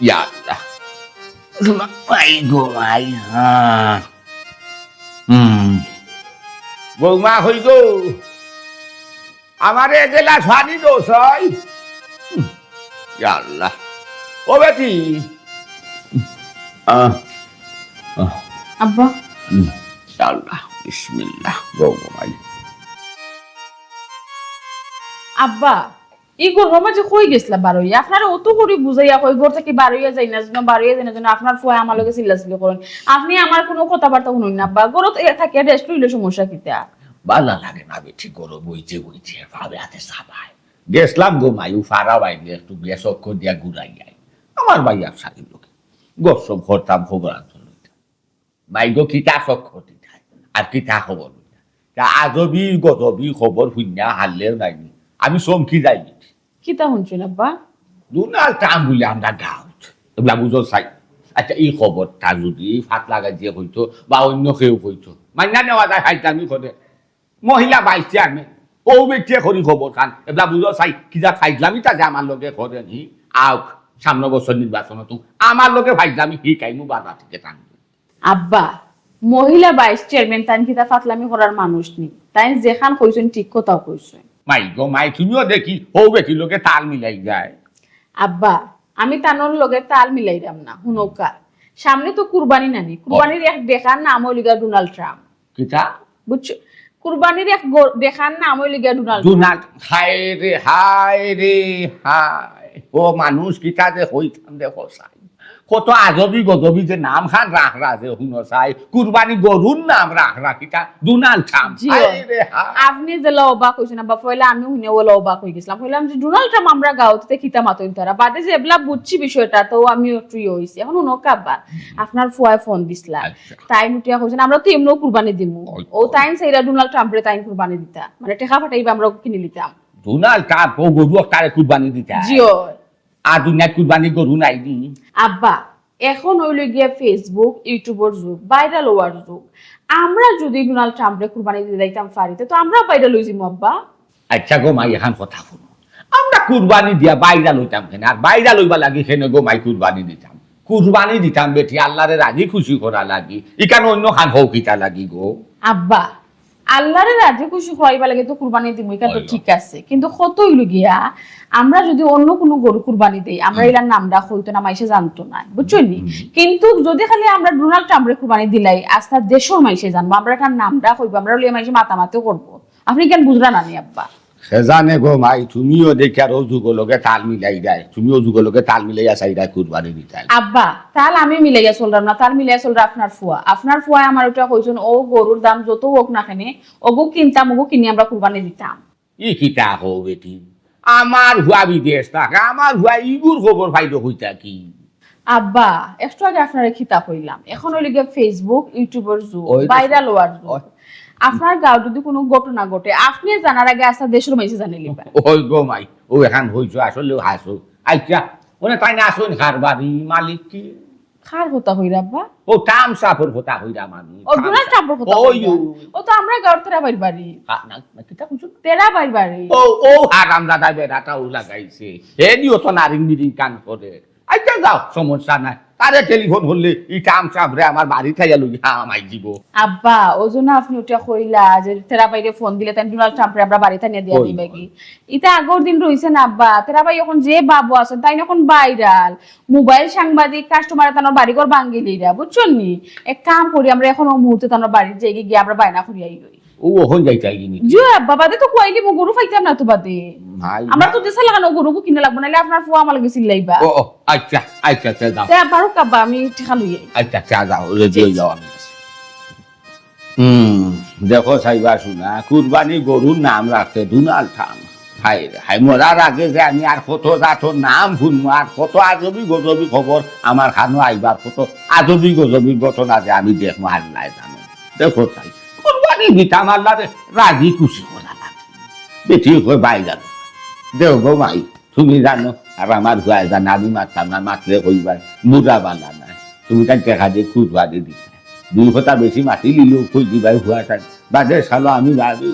ইয়া আল্লাহ। মাই গো মাই, হ্যাঁ। হুম। বৌমা কই গো? আমারে এক গেলাস পানি দেও চাই। হুম। ইয়া আল্লাহ। ও বেটি। আহ, আহ। আব্বা। হুম। ইয়া আল্লাহ। বিসমিল্লাহ। বৌমা মাই। আব্বা, ই গরমর মাঝে কই গেছলা বারইয়া? আপনারে অত করি বুঝাইয়া কই, ঘর থাকি বারইয়া যাইন না যেন, বারইয়া যাইন না যেন, আপনার ফুয়ায় আমার লগে চিল্লাচিল্লি করইন। আপনে আমার কুনু কথাবার্তা হুনইন না, আব্বা। ঘরো এ-, থাকিয়া rest লইলে সমস্যা কিতা? বালা লাগে না বেটি, ঘরো বইতে বইতে পাও আতে চাবায়। গেছলাম গো মাই, ও ফারা বাইরে একটু গিয়া চক্কর দিয়া ঘুরাই আই। আমার ভাই আর সারিল লোকে। গপ সপ করতাম, খবর আনতাম লইতাম। মাই গো, কিতা চক্কর দিতায়, আর কিতা খবর দিতায়। তা আজবি গজবি খবর হুনিয়া হারলেও নাই নি। আমি চমকি যাই। কিতা হুনছইন আব্বা? ডোনাল্ড ট্রাম্প বুলে আমরার গাঁওত। এবলা বুঝো চাই। আচ্ছা, ই খবরটা যদি ফাত লাগাই দিয়া কইতো বা অন্য কেউ কইতো, মাইনা নেওয়া যায়, ফাইজলামি করে। মহিলা ভাইস চেয়ারম্যান, অউ বেটিয়ে করি খবর খান। এবলা বুঝো চাই, কিতা ফাইজলামিটা যে আমার লগে করে নি, আউক, সামনে বছর নির্বাচনতো আমার লগে ফাইজলামি হিকাইমু বারবার টিকিট আনবো। আব্বা, মহিলা ভাইস চেয়ারম্যান তাইন কিতা ফাতলামি করার মানুষ নি। তাইন যেখান কইছইন ঠিক কথাউ কইছইন। মাই গো মাই, তুমিও দেখি অউ বেটির লগে তাল মিলাই যায়। আব্বা, আমি তানর লগে তাল মিলাইরাম না, হুনউক্কা। সামনে তো কুরবানি নানি, কুরবানির এক দেখার নাম অইলো গিয়া ডোনাল্ড ট্রাম্প। কিতা? বুঝছো? কুরবানির এক গ-, দেখার নাম অইলো গিয়া ডোনাল্ড ট্রাম্প। ডোনাল্ড, হায় রে, হায় রে, হায়। ও মানুষ কিতা যে কইতাম দেখো চাই। কত আজবি গজবি যে নাম খান রাখরা যে হুনো চাই। কুরবানি গরুর নাম রাখরা কিতা? Donald Trump. জি, হায় রে হায়। আপনে যেলা অবাক অইছইন, আব্বা, পয়লা আমি হুনিয়া অলা অবাক অইগেছলাম। কইলাম যে ডোনাল্ড ট্রাম্প আমরার গাঁওত তে কিতা মাতইন তারা। বাদে যে এবলা বুঝছি বিষয়টা, তো আমিও একটু ইয়ে অইছি। এখন হুনউক্কা আব্বা, আপনার ফুয়ায় ফোন দিছলা। আচ্ছা। তাইন উঠিয়া কইছইন, "আমরা তো এমনেও কুরবানি দিমু।" ওই ও তো। তাইন চাইরা ডোনাল্ড ট্রাম্পরে তাইন কুরবানি দিতা। মানে, টেকা ফাটাইবা, আমরা কিনি লিতাম। ডোনাল্ড ট্রাম্প অউ গরু একটারে কুরবানি দিতা? জি, অয়। আর দুনিয়াত কুরবানি গরু নাই নি? আব্বা, এখন অইলো গিয়া Facebook, YouTube-অর যুগ, ভাইরাল অওয়ার যুগ। আমরা যদি ডোনাল্ড ট্রাম্পরে কুরবানি দিলাইতাম পারি, তে তো আমরাও ভাইরাল অইযিমু, আব্বা। আচ্ছা গো মাই, এখান কথা হুনো। আমরা কুরবানি দিয়া ভাইরাল অইতাম কেনে? আর ভাইরাল অইবার লাগি কেনে গো মাই কুরবানি দিতাম? কুরবানি দিতাম বেটি আল্লারে রাজি খুশি করার লাগি। ইখান অন্য খান হউ কিতা লাগি গো? আব্বা, আল্লারে রাজি খুশি করাইবার লাগি তো কুরবানি দিমু, ইখান তো অয়। ঠিক আছে। কিন্তু কত অইলো গিয়া, আমরা যদি অন্য কুনু গরু কুরবানি দেই, আমরা হুম। ইলার নামটা কইতো না, মাইনষে জানতো না, বুঝছো নি? হুম। কিন্তু যদি খালি আমরা ডোনাল্ড ট্রাম্পরে কুরবানি দিলাই, আস্তা দেশর মাইনষে জানবো, আমরা ইখান নামটা কইবো, আমরা লইয়া মাইনষে মাতামাতি করবো। আপনে কেনে বুঝরা না নি আব্বা? হে জানে গো মাই, তুমিও দেখিয়ার অউ যুগর লগে তাল মিলাইরায়, তুমিও যুগর লগে তাল মিলাইয়া চাইরায় কুরবানি দিতায়। আব্বা, তাল আমি মিলাইয়া চলরাম না, তাল মিলাইয়া চলরা আপনার ফুয়া। আপনার ফুয়ায় আমার ওটা কইছইন, অউ গরুর দাম যত অউক না কেনে, অগু কিনতাম, অগু কিনি আমরা কুরবানি দিতাম। ই কিতা কও বেটি, আমার ফুয়া বিদেশ থাকে, আমার ফুয়া ইগুর খবর পাইলো কই থাকি? আব্বা, একটু আগে আপনারে কিতা কইলাম, এখন অইলো গিয়া Facebook, YouTube-র যুগ, ওই তো। Viral অওয়ার যুগ। ওই। আপনার গাঁও যদি কুনু ঘটনা ঘটে, আপনে জানার আগে আস্তা দেশর মাইনষে জানিলিবা। ওই গো মাই, অউ এখান কইছো, আসলেউ হাছো। আইচ্ছা, অনে তাইন আছইন কার বাড়ি, মালিক কে? কার কথা কইরা আব্বা? অউ টাম সাপর কথা কইরা মানুষ। অউ টাম ডোনাল্ড সাপ। ট্রাম্পর কথা ওই কইরা। অউ। অউ তো আমরার গাঁওর তেরা ভাইর বাড়ি। হ্যাঁ, না, না, কিতা কইছো? তেরা ভাইর বাড়ি। অউ, অউ হারামজাদা বেড়াটা অউ লাগাইছে। হে নিও তো নারিং মিরিং কান করে। আইচ্ছা যাও, সমস্যা নাই। তারে টেলিফোন করলে ই টাম সাপরে আমার বাড়িত আইয়া লইয়া হামাই দিবো। আব্বা, অউ জন্য আপনে ওটা কইলা যে তেরা ভাইরে ফোন দিলে তাইন ডোনাল্ড ট্রাম্পরে আমরার বাড়িত আনিয়া দিয়া ওই, দিবাগি। ওই। ইতা আগর দিন রইছে না আব্বা, তেরা ভাই এখন যে বাবু আছইন, তাইন এখন viral। Mobile সাংবাদিক, customer-এ তানর বাড়িঘর ভাঙ্গিলিরা, বুঝছইন নি? এক কাম করি, আমরা এখন অউ মুহূর্তে তানর বাড়িত যাইগি, গিয়া আমরা বায়না করি আইগি। অউ অখন যাইতায় গি নি? জি আব্বা, বাদে তো কুয়াইলিমু, গরু পাইতাম না তো বাদে। ভাই। আমরা তো দেশে লাগানো গরু কিনা লাগবো, নাইলে আপনার ফুয়া আমার লগে চিল্লাইবা। ও, ও, আইচ্ছা, আইচ্ছা, আইচ্ছা, যাও। তে আব্বা, রুক আব্বা, আমি টেকা লই আই। আইচ্ছা, আইচ্ছা, যাও, ready অই যাও, আমি আছি। হুম, দেখো চাইবা শুনা, কুরবানি গরুর নাম রাখছে ডোনাল্ড ট্রাম্প। হায় রে, হায়, মরার আগে যে আমি আর কত জাতর নাম হুনমু, আর কত আজবি গজবি খবর আমার কানো আইবার, কত আজবি গজবি ঘটনা যে আমি দেখমু, আল্লায় জানে। দেখো চাই, কুরবানি দিতাম আল্লারে রাজি খুশি করা লাগে। বেটি কয়, "ভাই জানো, দেও গো মাই।" তুমি জানো, আর আমার ফুয়ায় জানে, আমি মাততাম না, মাতলে কইবায়, বুড়া বালা নায়। তুমি তাইন টেকা দিয়া কুরবানি দিতায়। দুই কথা বেশি মাতিলিলেও কই দিবায় ফুয়াটায়। বাদে শালা আমি ভাবি,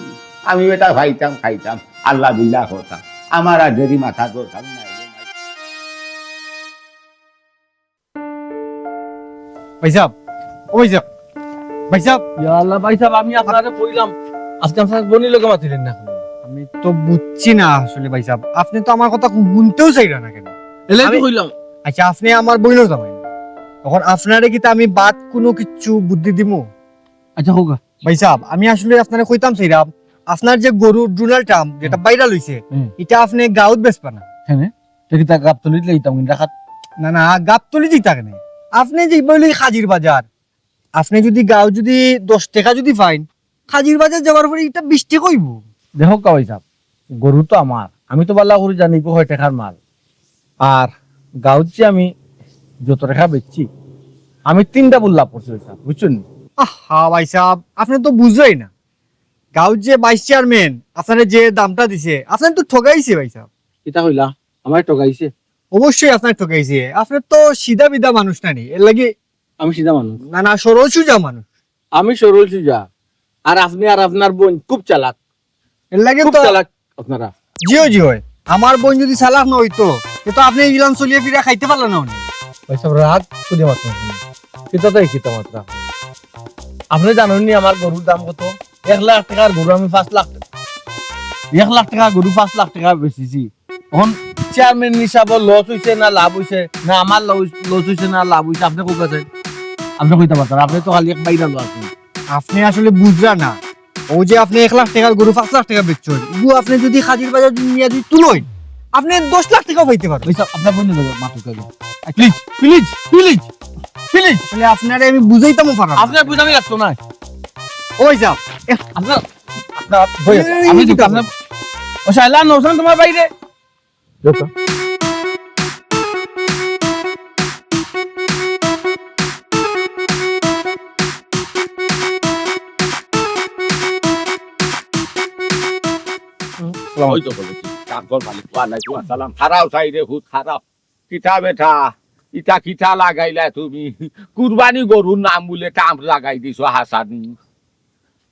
আমি বেটা খাইতাম, খাইতাম, আল্লাহ বিল্লাহ কথা। আমার আর দেরি মাথা দরকার নাই। ভাইসাব, ও ভাইসাব, ভাইসাব। ইয়া আল্লাহ, ভাইসাব, আমি আপনারে কইলাম, আজকে আপনার বইনর লগে মাতিলেন না। আমি তো বুঝছি না আসলে ভাইসাব, আপনে তো আমার কথা হুনতেউ চাইরা না কেনে? এলাই তো আমি কইলাম। আচ্ছা, আপনে আমার বইনর জামাই না। অখন আপনারে কিতা আমি বাদ কুনু কিচ্ছু বুদ্ধি দিমু? আচ্ছা, কউক্কা। ভাইসাব, আমি আসলে আপনারে কইতাম চাইরাম, আপনার যে গরু ডোনাল্ড ট্রাম্প যেটা হুম। Viral অইছে, হুম। ইটা আপনে গাঁওত বেচবা না। কেনে? তে কিতা গাবতলিত লইতাম কিন্তু রাখাত? না, না, গাবতলি দিতা কেনে? আপনে যে বলি খাজির বাজার, আপনে যদি গাঁও যদি দশ টেকা যদি পাইন, খাজির বাজার যাওয়ার পরে ইটা বিশ টেকা অইবো। দেখউক্কা ভাইসাব, গরু তো আমার, আমি তো বালা করি জানি ইগু কয় টেকার মাল। আর গাঁওত যে আমি যত টেকা বেচছি, আমি তিন double লাভ করছি ভাইসাব, বুঝছইন নি? আহা ভাইসাব, আপনে তো বুঝরায় না। গাঁওর যে vice chairman আপনারে যে দামটা দিছে, আপনারে তো ঠগাইছে ভাইসাব। কিতা কইলা? আমারে ঠগাইছে? অবশ্যই আপনারে ঠগাইছে। আপনে তো সিধা বিধা মানুষ না নি, এর লাগি। আমি সিধা মানুষ? না, না, সরল সুজা মানুষ। আমি সরল সুজা। আর আপনে আর আপনার বইন খুব চালাক। এর লাগি খুব তো চালাক আপনারা। জি অয়, জি অয়। আমার বইন যদি চালাক না অইতো, তে তো আপনে ইলান চলিয়া ফিরিয়া খাইতে পারলা না অনে। ভাইসাব, রাগ করিয়া মাতইন না। কিতা তাই কিতা মাতরা? আপনে জানইন নি আমার গরুর দাম কত? এক লাখ টেকার গরু আমি পাঁচ লাখ টেকা, এক লাখ টেকার গরু পাঁচ লাখ টেকা বেচছি। অখন চেয়ারম্যান হিসাবে loss অইছে না লাভ অইছে, না আমার loss, loss অইছে না লাভ অইছে, আপনে কউক্কা চাইন? আপনে কইতা পারতা না, আপনে তো খালি এক বাইরা loss অইছে। আপনে আসলে বুঝরা না, অউ যে আপনে এক লাখ টেকার গরু পাঁচ লাখ টেকা বেচছইন, ইগু আপনে যদি খাজির বাজার যদি নিয়া যদি তুলইন, আপনে দশ লাখ টেকাও পাইতে পারবা। ভাইসাব, আপনার বইনর লগে মাতউক্কা গি। Please, please, please, please। আসলে আপনারে আমি বুঝাইতামও পারলাম না। আপনার বুঝানি লাগতো না। ও ভাইসাব, এ- আপনার, আপনার বই আছে। এই, আমি এই, তো এই, আপনার, ও শালা, নৌসান তোমার বাইরে। দেখো। সালাম। ওই তো বলেছি, কাম কর মালিক, ওয়া আলাইকুম আসসালাম। খাড়াও সাইডে, হুত খাড়াও। কিতা বেটা, ইটা কিতা লাগাইলা তুমি? কুরবানি গরুর নাম বুলে ট্রাম্প লাগাই দিছো হাসানি।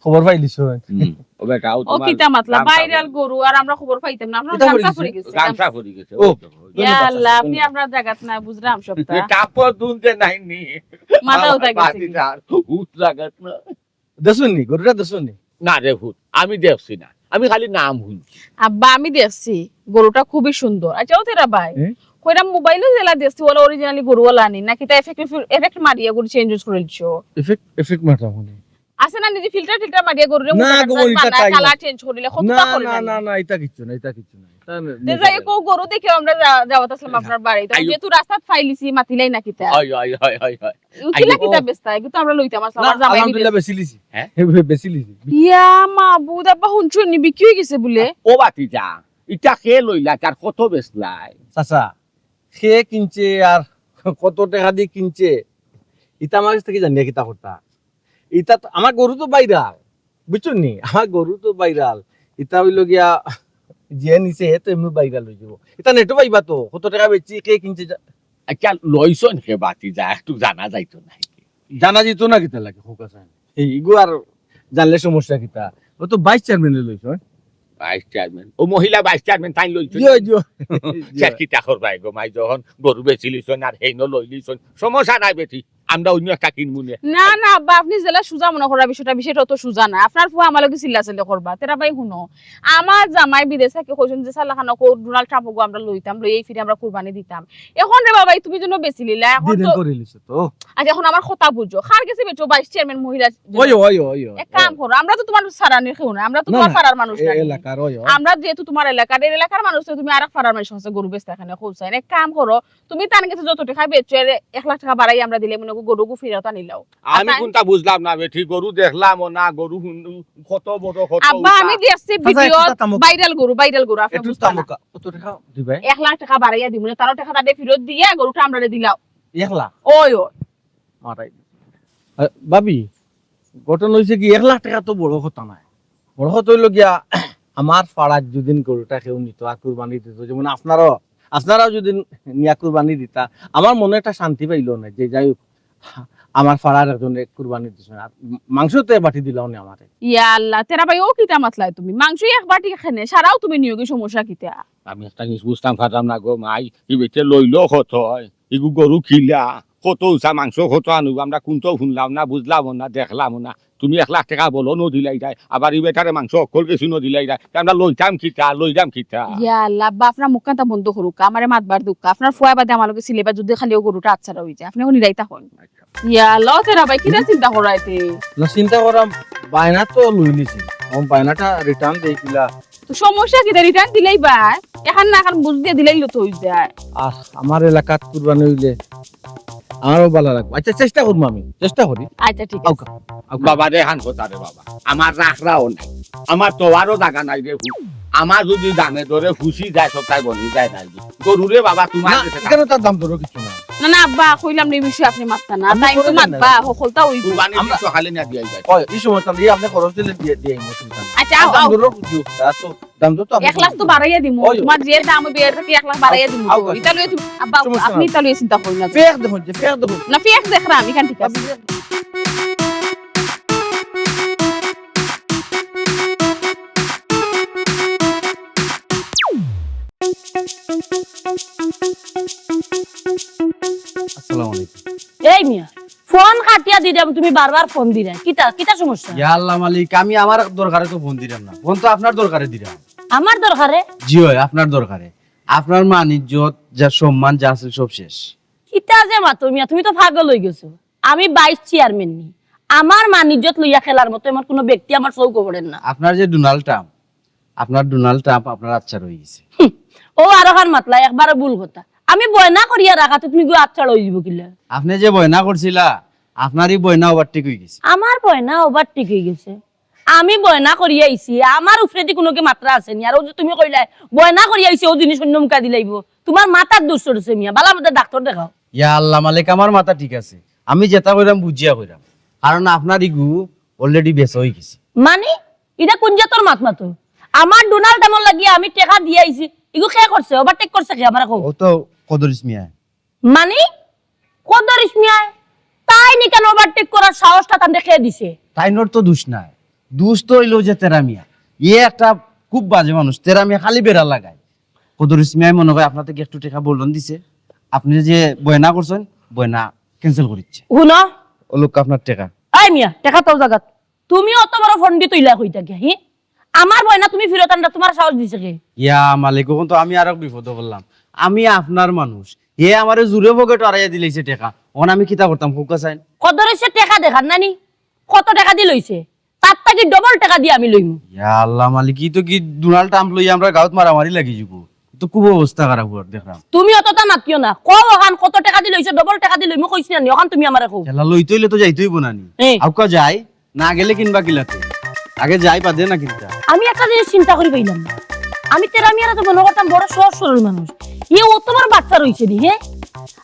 খবর পাইলিছো? হুম। ও বেটা, ও ও তোমার কিতা মাতলা? নাম ভাইরাল গরু আর আমরা খবর পাইতাম না। আমরা কিতা গামছা পড়ি পড়ি গেছে? গেছে, গামছা গামছা। পড়ি গেছে। ও, ওই তো। ইয়া ধন্যবাদ, আল্লাহ, আপনি ধন্যবাদ। আমরা জাগাত না, বুঝলাম সবটা। এ কাপড় দুনতে নাই নি। মাথা উঠা গেছে বাকি কি? তার উঠ জাগাত না। দেখছনি? গরুটা দেখছনি? না রে ভূত, আমি দেখছি না, আমি খালি নাম শুনছি। আব্বা, আমি দেখছি, গরুটা খুবই সুন্দর। আচ্ছা, ও তেরা ভাই, হুম? কইরা মোবাইলো যেলা দেখছি, ওলা originally গরু ওলা নি, নাকি তা effect, effect মারিয়া গরু change করে দিছো? Effect, effect মারতাম মানে। আছে না, নিজে ফিল্টার টিল্টার মারিয়া গরুরে না, মোটা গো, কাটা ইটা বানায়, তাই না। কালার চেঞ্জ করিলে কত না, তা করে না, না, না। না, ইতা কিচ্ছু না, ইতা কিচ্ছু না। তা তে যাই হোক, গরু দেখে আমরা যা-, যাওয়াত আসলাম আপনার বাড়ি। তো আমি আইও। যেহেতু রাস্তাত ফাইলিছি, মাতিলাই না কিতা। হয়, হয়, হয়, হয়, হয়। কিলা আইও। কিতা বেচতা? এগুলো তো আমরা লইতাম আসলাম, না, আমার জামাই আলহামদুলিল্লাহ, বিদেশ। বেচিলিছি। হ্যাঁ? বেচিলিছি। ইয়া মাবুদ, আব্বা হুনছইন নি, বিক্রি হয়ে গেছে বলে। ও বাতি যা, ইটা কে লইলা, কার কত বেচলাই? চাচা, কে কিনছে আর কত টাকা দিয়ে কিনছে, ইটা আমার কাছ থেকে জানিয়া কিতা করতা? ইটা তো, আমার গরু তো ভাইরাল, বুঝছো নি? আমার গরু তো ভাইরাল। ইটা হইল গিয়া, যে নিছে হে তো এমনি ভাইরাল হয়ে যাবো। ইটা নেটো পাইবা তো, কত টাকা বেচছি, কে কিনছে যা- আচ্ছা, লইছন কে বাতি যা, একটু জানা যাইতো না। জানা যেত না কিতা লাগে, খোকা সাহেব। এই ইগু আর জানলে সমস্যা কিতা? ও তো ভাইস চেয়ারম্যানে লইছন। ভাইস চেয়ারম্যান, ও মহিলা ভাইস চেয়ারম্যান তাই লইছন। জিও, জিও। জিও। কিতা করবা গো মাই, যখন গরু বেচিলিছন আর হেইনো লইলিছন, সমস্যা নাই বেটি। আমরা অন্য একটা কিনবো নে। না, না, আব্বা, আপনি যেলা সুজা মনে করা বিষয়টা, বিষয়টা অত সুজা না। আপনার ফুয়া আমার লগে চিল্লাচিল্লি করবা। তেরা ভাই হুনো, আমার জামাই বিদেশ থাকি কইছন যে সালাখানো কো ডোনাল্ড ট্রাম্প গো আমরা লইতাম, লই এই ফিরে আমরা কুরবানি দিতাম। এখন রে বাবা, তুমি জন্য বেচিলিলা, এখন দিদিন তো করে লিছে তো। আচ্ছা, এখন আমার কথা বুঝো। কার গেছে বেচো ভাইস চেয়ারম্যান মহিলা? ওই, ওই, ওই, ওই, এক কাম ওই। করো, আমরা তো তোমার সারানির কেউ না, আমরা তো না, তোমার না, পাড়ার মানুষ এ-, না। এলাকার ওই, ওই। আমরা যেহেতু তোমার এলাকার, এই এলাকার মানুষ তো তুমি আর এক পাড়ার মানুষ আছে, গরু বেচতে এখানে খোঁজ চাই। এক কাম করো, তুমি তান গেছে যত টাকা বেচছো, এর এক লাখ টাকা বাড়াই আমরা দিলে মনে করো গরু গু ফিরত আনিলাও। আর আমি তাই কোনটা বুঝলাম না বেটি, গরু দেখলাম না, গরু হুন-, কত বড়, কত আব্বা, উঁচা। আমি দেখছি চাচা, ভিডিও, একটু থামো। ভাইরাল গরু, ভাইরাল গরু, আপনি একটু বুঝতা না। থামো কা-, কত টাকা দিবে? এক লাখ টাকা বাড়াইয়া দিমু না, তারও টাকা তাদের ফিরত দিয়া গরুটা আমরা দিলাও। এক লাখ? ওই, ওই। মারাই। আ, ভাবি, ঘটনা হইছে কি, এক লাখ টাকা তো বড় কথা নায়। বড় কথা হইল গিয়া, আমার পাড়ার যদি গরুটা কেউ নিত আর কুরবানি দিত, যেমন আপনারাও, আপনারাও যদি নিয়া কুরবানি দিতা, আমার মনে একটা শান্তি পাইল না যে যাই হোক, আমার পাড়ার একজনে কুরবানি দিছে না। আর মাংস তো বাটি দিলাও না আমারে। ইয়া আল্লাহ, তেরা ভাই, ও কিতা মাতলায় তুমি? মাংস এক বাটি কেনে, সারাও তুমি নিয়োগী, সমস্যা কিতা? আমি একটা জিনিস বুঝতাম পারলাম না গো মাই, ই বেটে লইল কত হয়? ইগু গরু কিলা, কত উঁচা মাংস, কত আনুব, আমরা কোনটাও শুনলাম না, বুঝলাম না, দেখলাম না। তুমি এক লাখ টাকা বলো, ন দিলাই যায়, আবার ই বেটারে মাংস অকল কিছু ন দিলাই যায়, তে আমরা লইতাম কিতা, লইতাম কিতা? ইয়া আল্লাহ, আব্বা, আপনার মুখখানটা বন্ধ করুক, আমারে মাতবার দুঃখ, আপনার ফুয়া বাদে আমার লগে সিলেবা যদি খালি ও গরুটা আচ্ছা রই যায়, আপনি এখন নিরাইতা হন। ইয়া আল্লাহ, ও তেরা ভাই, কিতা চিন্তা করাইতে? না, চিন্তা করাম, বায়না তো লইলিছি, এখন বায়নাটা রিটার্ন দেই কিলা? তো সমস্যা কিতা, রিটার্ন দিলাই বা? এখন না, এখন বুঝ দিয়া দিলাই তো হই যায়। আর আমার এলাকাত কুরবানি হইলে আমারও ভালো লাগবে। আচ্ছা, চেষ্টা করবো আমি, চেষ্টা করি। আচ্ছা, ঠিক আছে। আউকা, আউকা। বাবা রে, হান কথা রে বাবা, আমার রাখরাও নাই, আমার তোয়ারও জায়গা নাই রে। আমার যদি দামে দরে ফুসি যায়, সবটাই বনি যায় নাই। গরুরে বাবা, তোমার না, গেছে এখানে তার দাম দরও কিছু না। না, না, আব্বা, কইলাম না, এই বিষয়ে আপনি মাততা না। আপনি তাই তো করেন না। মাতবা, হকলতা ওই কুরবানি আমরা দিছো, খালি না দিয়াই যায়। ওই, এই সময় তাহলে এই আপনি খরচ দিলে দিয়ে, দিয়ে এই মৌসুম তাহলে। আচ্ছা, আও, দাম আও। দরও কিছু, তা তো দাম দর তো আপনি এক লাখ তো বাড়াইয়া দিমু। ওই, ওই। তোমার যে দাম হবে, এর থেকে এক লাখ বাড়াইয়া দিমু। আও, তো আও, ইতা লইয়া তুমি, আব্বা, সমস্যা আপনি নাই। ইতা লইয়া চিন্তা করি না। ফেক দেখুন যে, ফেক দেখুন। না, ফেক দেখরাম, এখান ঠিক আছে। আসসালামু আলাইকুম। এই মিয়া, ফোন কাটিয়া দিলাম, তুমি বারবার ফোন দিরায়। কিতা, কিতা সমস্যা? ইয়া আল্লাহ মালিক, আমি আমার দরকারে তো ফোন দিলাম না, ফোন তো আপনার দরকারে দিলাম। আমার দরকারে? জি অয়, আপনার দরকারে। আপনার মান ইজ্জত, যা সম্মান, যা আছে সব শেষ। কিতা যে মাতো মিয়া, তুমি তো পাগল অই গেছো। আমি ভাইস চেয়ারম্যান নি, আমার মান ইজ্জত লইয়া খেলার মতো এমন কোনো ব্যক্তি আমার চউখো পড়ের না। আপনার যে ডোনাল্ড ট্রাম্প, আপনার ডোনাল্ড ট্রাম্প আপনার আচ্ছা রই গেছে। হুম, ও আরোখান মাতলা, একবারে ভুল কথা। আমি বয়না করিয়া রাখাতে তুমি গো আচ্ছা রই যাইবো কিলা? আপনি যে বয়না করছিলা, আপনার ই বয়না ওভারটেক অই গেছে। আমার বয়না ওভারটেক অই গেছে? আমি বয়না করিয়া আইছি, আমার উপরেদি কুনুকে মাতরা আছে নি? আর ও যে তুমি কইলায়, বয়না করিয়া আইছি, ও জিনিস অন্য মুখা দিলাইবো। তোমার মাথার দোষ চড়ছে মিয়া, বালা মতো ডাক্তার দেখাও। ইয়া আল্লাহ মালিক, আমার মাথা ঠিক আছে, আমি যেটা কইরাম বুঝিয়া কইরাম, কারণ আপনার ইগু already বেচা অই গেছে। মানে, ইটা কোন জাতর মাত মাতো? আমার ডোনাল্ড ট্রাম্পর লাগিয়া আমি টেকা দিয়া আইছি, ইগু কে করছে? ওভারটেক করছে কে? আমারে কও। ও তো কদরিস মিয়া। মানে, কদরিস মিয়ায় তাইন ইখান ওভারটেক করার সাহসটা তানরে কে দিছে? তাইনর তো দোষ নাই, দোষ তো অইলো যে তেরা মিয়া। এ একটা খুব বাজে মানুষ, তেরা মিয়া খালি বেড়া লাগায়। কদরিস মিয়ায় মনে হয় আপনার থেকে একটু টেকা বলন দিছে, আপনি যে বয়না করছেন, বয়না cancel করিচ্ছে। হুনো, ও লোক আপনার টেকা। এই মিয়া, টেকা তো জাগাত। তুমি অত বড় ফন্ডি তুইলা কই থাকে, হি? আমার বয়না তুমি ফিরত আনরা, তোমার সাহস দিছে কে? ইয়া মালিক, অখন তো আমি আরো বিপদো পড়লাম। আমি আপনার মানুষ, হে আমারে জুরে পকেটো আড়াইয়া দিলাইছে টেকা, অখন আমি কিতা করতাম, কউক্কা চাইন? কদরিসে টেকা দেখার নানি? কত টেকা দি লইছে? তার থাকি ডবল টেকা দি আমি লইমু। ইয়া আল্লাহ মালিক, ই তো কি ডোনাল্ড ট্রাম্প লইয়া আমরার গাউত মারামারি লাগি যিবো। ই তো খুব অবস্থা খারাপ অর দেখরাম। তুমি অততা মাতিও না, কও অখান কত টেকা দি লইছে, ডবল টেকা দি লইমু কইছি না নি, অখান তুমি আমারে কও। ইয়া আল্লাহ, লইতে অইলে তো যাইতে অইবো না নি? এ। আউক্কা যাই, না গেলে কিনবা কিলাতে? আগে যাই, বাদে না কিনতা? আমি একটা জিনিস চিন্তা করি পাইলাম না। আমি তেরা মিয়ারে তো মনো করতাম বড় সহজ সরল মানুষ। ই অত বড় বাটপার অইছে নি, হে?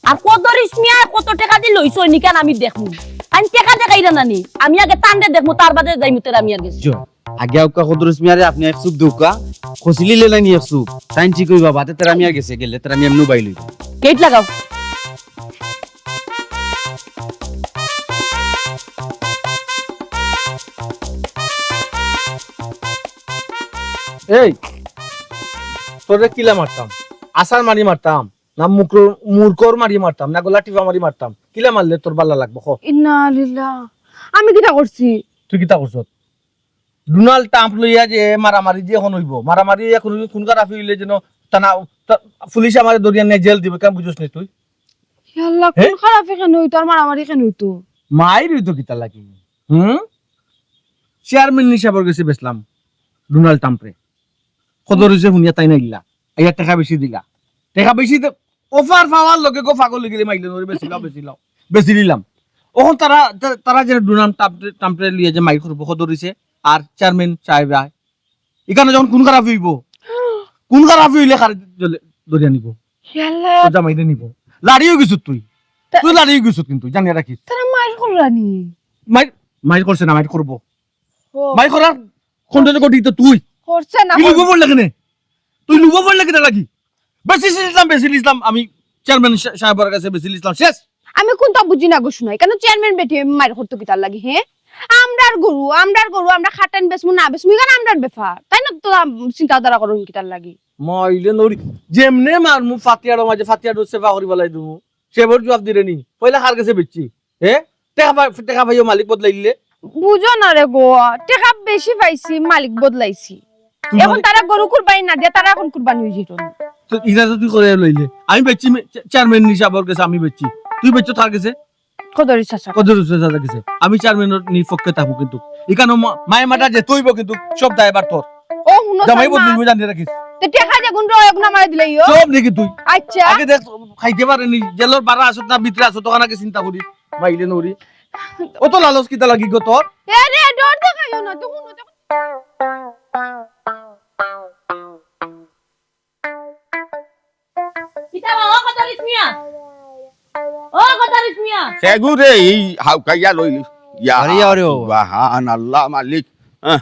আর কদরিছ মিয়ায় কত টেকা দি লইছে অইন ইখান আমি দেখমু। আমি টেকা দেখাইরা না নি। আমি আগে তানরে দেখমু, তার বাদে যাইমু তেরা মিয়ার গেছে। জি। আগে আউক্কা কদরিছ মিয়ারে আপনে এক চুপ দেউক্কা। খসিলিলে নাইনি এক চুপ। তাইন ঠিক অইবা, বাদে তেরা মিয়ার গেছে গেলে, তেরা মিয়া এমনেউ বাইল অইবা। গেইট লাগাও। এই, তোরে কিলা মারতাম? আছাড় মারি মারতাম? না মুকর-, মুরকর মারি মারতাম? না গলা টিপা মারি মারতাম? কিলা মারলে তোর বালা লাগবো, ক? ইন্না লিল্লাহ। আমি কিতা করছি? তুই কিতা করছত? ডোনাল্ড ট্রাম্প লইয়া যে মারামারি যে অখন অইবো, মারামারি অখন অইবো, খুন খারাপি অইলে যেন তা না, তা, পুলিশে আমারে ধরিয়া নিয়া জেল দিবো, কেন বুঝছস নি তুই? ইয়া আল্লাহ, হে? খুন খারাপি কেনে অইতো আর মারামারি কেনে অইতো? মাইর অইতো কিতার লাগি? হুম? চেয়ারম্যান হিসাবর গেছে বেচলাম ডোনাল্ড ট্রাম্পরে। কত রইছে হুনিয়া তাইন আইলা। আইয়া টেকা বেশি দিলা। টেকা বেশি দে-, offer পাওয়ার লগে গো পাগল অইগেলে মাইলে ধরে বেচিলাও, বেচিলাও। বেচি দিলাম। অখন তারা, তা-, তারা যে ডোনাল্ড ট্রাম্পরে, ট্রাম্পরে লইয়া যে মাইর করবো, কত রইছে? আর চেয়ারম্যান সাহেব আয়। ইখানো যখন খুন খারাপি অইবো, খুন খারাপি অইলে কারে জলে-, ধরিয়া নিবো? ইয়া আল্লাহ। তোর জামাইরে নিবো। লাড়ি অইগেছত তুই। তা- তুই লাড়ি অইগেছত কিন্তু, জানিয়া রাখিস। তারা মাইর করলা নি? মাইর, মাইর করছে না, মাইর করবো। ও। মাইর করার কোনটা কোটি তো তুই। করছে না, তুই লুবো পড়লে কেনে? তুই লুবো পড়লে কিতার লাগি? বেশি ইসলাম, বেশি ইসলাম, আমি চেয়ারম্যান সা-, সাহেবের কাছে বেশি ইসলাম, শেষ। আমি কোনটা বুঝি না গো, শুনাই। কেন চেয়ারম্যান বেটি আমি মাইর করতো কিতার লাগি, হে? আমরার গরু, আমরার গরু, আমরা খাটাইন বেচমু না বেচমু, ইখান আমরার ব্যাপার। তাইন তো আম-, চিন্তাধারা করইন কিতার লাগি? মাইলে নড়ি, যেমনে মারমু ফাতিয়াড়ো মাঝে ফাতিয়াড়ো সেবা করি বালাই দিমু। সে বড় জবাব দিরে নি। পয়লা কার গেছে বেচছি? হে? টেকা পাই-, টেকা পাইও মালিক বদলাইলে? বুঝো না রে গো, টেকা বেশি পাইছি, মালিক বদলাইছি। তুই এখন মালিক তারা গরু কুরবানি না দিয়া তারা এখন কুরবানি অই যেত না। তো ইটা তো তুই করে লইলে। আমি বেচছি মে-, চে-, চেয়ারম্যান হিসাবর গেছে আমি বেচছি। তুই বেচছো তার গেছে? কদরি চাচা। কদরি চাচা গেছে। আমি চেয়ারম্যানর নিপক্ষে থাকবো কিন্তু। ইখানো মা-, মায়ে মাটা যে তৈব কিন্তু সব দায়ভার তোর। ও, হুনো জামাই সালমা। বদলিল, জানিয়া রাখিস। তে টেকা যেগুন রয়, এগুন আমারে দিলাইও। সব নাকি তুই? আচ্ছা। আগে দেখ, খাইতে পারে নি। জেলর বারা আসত না, ভিতরে আসত, তখন আগে চিন্তা করিস। মাইলে নড়ি। অত লালচ কিতা লাগি গো তোর? এ রে, ডর দেখাইও না, তো হুনো, তো কিতা বা, ও কদরিছ মিয়া? ও কদরিছ মিয়া? সেগু রে, এই হাউকাইয়া লইলি। ইয়া আরে, আরে, ও। সুবহানাল্লাহ মালিক। হ্যাঁ।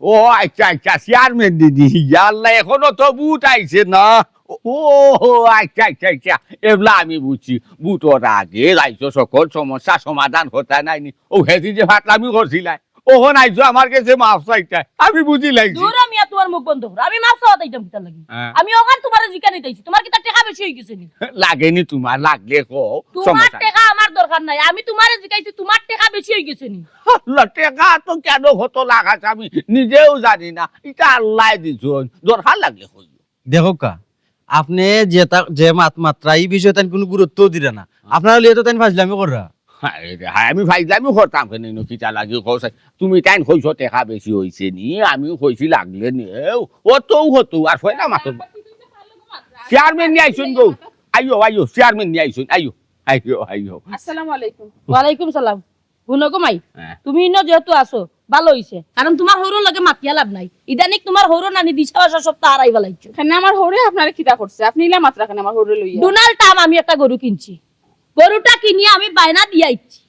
ও আচ্ছা, আচ্ছা, চেয়ারম্যান দিদি। ইয়া আল্লাহ, এখনো তো ভোট আইছে না। ও, ও, আচ্ছা, আচ্ছা, আচ্ছা। এবলা আমি বুঝছি। ভোটর আগে রাইজর সকল সমস্যা সমাধান হতা নাইনি। ও হেদি যে ফাতলামি করছিলায়। অখন আইছো আমার গেছে মাফ চাইতায়। আমি বুঝি লাইছি। দূর মিয়া, তোমার মুখ বন্ধ করো। আমি মাফ চাওয়াত আইতাম কিতার লাগি? হ্যাঁ। আমি অখান তোমারে জিকানিত আইছি। তোমার কিতা টেকা বেশি অই গেছে নি? লাগেনি তোমার, লাগলে কও। তোমার সমস্যা নাই। টেকা আমার দরকার নাই। আমি তোমারে জিকাইছি, তোমার টেকা বেশি অই গেছে নি? আল্লাহ, টেকা তো কেন কত লাখ আছে আমি নিজেও জানি না। ইটা আল্লায় দিছইন। দরকার লাগলে কইও। দেখউক্কা, আপনে যেতা, যে মাত মাতরা, ই বিষয়ে তাইন কুনু গুরুত্বও দিরা না। আপনারা লইয়া তো তাইন ফাজলামি কররা। হায় রে হায়, আমি ফাইজলামি করতাম কেনে ইনো, কিতা লাগি কও চাই? তুমি তাইন কইছো টেকা বেশি অইছে নি, আমি কইছি লাগলে নি, এও, অতউ অতউ, আর কইলা মাত্র। চেয়ারম্যান নি আইছইন গো, আইও, আইও, চেয়ারম্যান নি আইছইন, আইও, আইও, আইও। আসসালামু আলাইকুম। ওয়ালাইকুম সালাম। হুনো গো মাই, হ্যাঁ। তুমি ইনো যেহেতু আছো, ভালো অইছে। কারণ তোমার হউরর লগে মাতিয়া লাভ নাই। ইদানিং তোমার হউরর নানি দিশা ভাষা সব তো হারাই ফালাইছো। কেনে আমার হউরে আপনারে কিতা করছে? আপনে ইলা মাতরা কেনে আমার হউরে লইয়া? ডোনাল্ড ট্রাম্প আমি একটা গরু কিনছি। গরুটা কিনিয়া আমি বায়না দিয়া আইছি।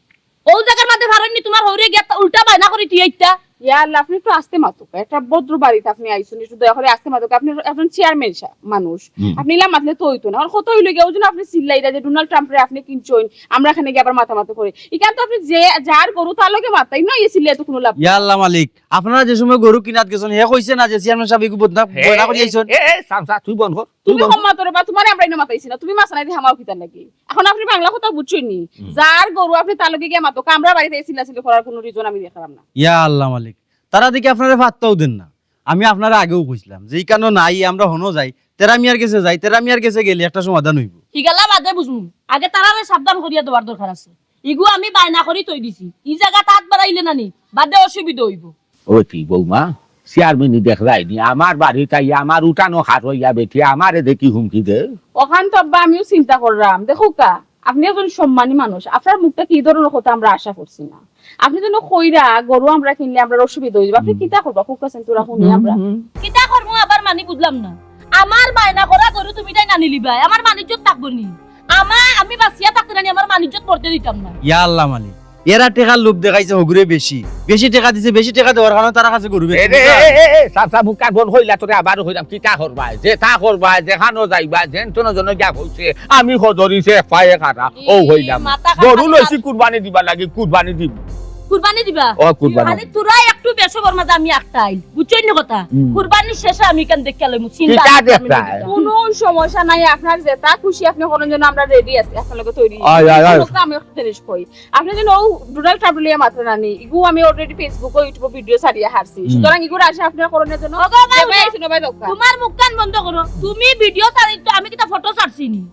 অউ জাগার মাঝে পারইন নি তোমার হউরে গিয়া উল্টা বায়না করি তুই আইতা। ইয়া আল্লাহ, আপনে একটু আস্তে মাতুক। একটা ভদ্র বাড়িত আপনে আইছইন, একটু দয়া করি আস্তে মাতুক। আপনে একজন চেয়ারম্যান সা-, মানুষ। হুম। আপনে ইলা মাতলে তো অইতো না। অখন কত অইলো গিয়া, অউ জন্য আপনে চিল্লাইরা যে ডোনাল্ড ট্রাম্পরে আপনে কিনছইন, আমরা কেনে গিয়া আবার মাতামাতি করি। ইখান তো আপনে যে যার গরু তার লগে মাততা, ইনো ইয়ে চিল্লাইয়া তো কুনু লাভ নাই। ইয়া আল্লাহ মালিক, আপনারা যে সময় গরু কিনাত গেছইন, হে কইছে না যে চেয়ারম্যান সাব ইগু বদনাম, হে, বয়না করি এ, আইছইন? এ, এ, চাচা, তুই বন্ধ কর, তুই তুমি বন্ধ কম কর। মাতো রে বা, তোমারে আমরা ইনো মাতাইছি না, তুমি মাছ নাই দি হামাও কিতার লাগি? অখন আপনে বাংলা কথা বুঝছইন নি? হুম। যার গরু আপনে তার লগে গিয়া মাতো, আমরা বাড়িত চিল্লাচিল্লি করার কুনু reason আমি দেখরাম না। ইয়া আল্লাহ মালিক, তারা দেখি আপনারে পাত্তাও দেইন না। আমি আপনারে আগেও কইছিলাম যে ইখানো নাই, আমরা হনো যাই, তেরা মিয়ার গেছে যাই, তেরা মিয়ার গেছে গেলে একটা সমাধান অইবো। হিগালা বাদে বুঝমু, আগে তারারে সাবধান করিয়া দেওয়ার দরকার আছে। ইগু আমি বায়না করি থই দিছি। ই জাগাত আত বাড়াইলে না নি, বাদে অসুবিধা অইবো। ও কি বৌমা, চেয়ারম্যানি দেখরায়নি, আমার বাড়িত আইয়া আমার উঠানো খার অইয়া বেটি, আমারে দেখি হুমকি দে। অখান তো আব্বা আমিও চিন্তা কররাম। দেখউক্কা, আপনে একজন সম্মানী মানুষ, আপনার মুখটা কি ধরনের কথা আমরা আশা করছি না। আপনে যেন কইরা গরু আমরা কিনলে আমরার অসুবিধা অইযিবো। আপনে কিতা করবা? কউক্কা চাইন, থুড়া হুনি আমরা। কিতা করমু আবার মানি বুঝলাম না। আমার বায়না করা গরু তুমি তাই না নিলিবায়, আমার মান ইজ্জত থাকবো নি? আমা-, আমি বাঁচিয়া থাকতে না নি, আমার মান ইজ্জত মরতে দিতাম না। ইয়া আল্লাহ মালিক, এরা টেকার লোভ দেখাইছে হগুরে বেশি। বেশি টেকা দিছে, বেশি টেকা দেওয়ার কারণে তারা কাছে গরু বেচছে। এ রে, এ, এ, এ, চাচা মুখ কান বন্ধ কইলা তোরে আবারও কইরাম, কিতা করবায়, যেতা করবায়, যেখানো যাইবায়, যেন তেন জনে গিয়া কইছে, আমি খদরিছে এক পায়ে খাড়া, ও কইলাম। মাথা খারাপ গরু লইছি কুরবানি দিবার লাগি, কুরবানি দিমু। কুরবানি দিবা? ও, কুরবানি। আরে তোরা একটু বেসবর মাঝে আমি আটকাইল, বুঝছইন নি কথা? হুম। কুরবানির শেষে আমি কেন দেখিয়া লইমু, চিন্তা কিতা আমি দেখতায়? কোনো সমস্যা নাই, আপনার যেতা খুশি আপনে করেন যেন আমরা রেডি আছি, আপনার লগে তৈরি। আয়, আয়, আয়। আমি একটা জিনিস কই, আপনে যেন ও ডোনাল্ড ট্রাম্প লইয়া মাতরা না নি, ইগু আমি already Facebook-ও YouTube-ও ভিডিও ছাড়িয়া হারছি। হুম। সুতরাং ইগুর আশা আপনার করণের জন্য ওগো বাবা, যেভাবে আইছেন ওভাবে দক্কা। তোমার মুখ কান বন্ধ করো। তুমি ভিডিও ছাড়ি তো আমি কিতা ফটো ছাড়ছি নি?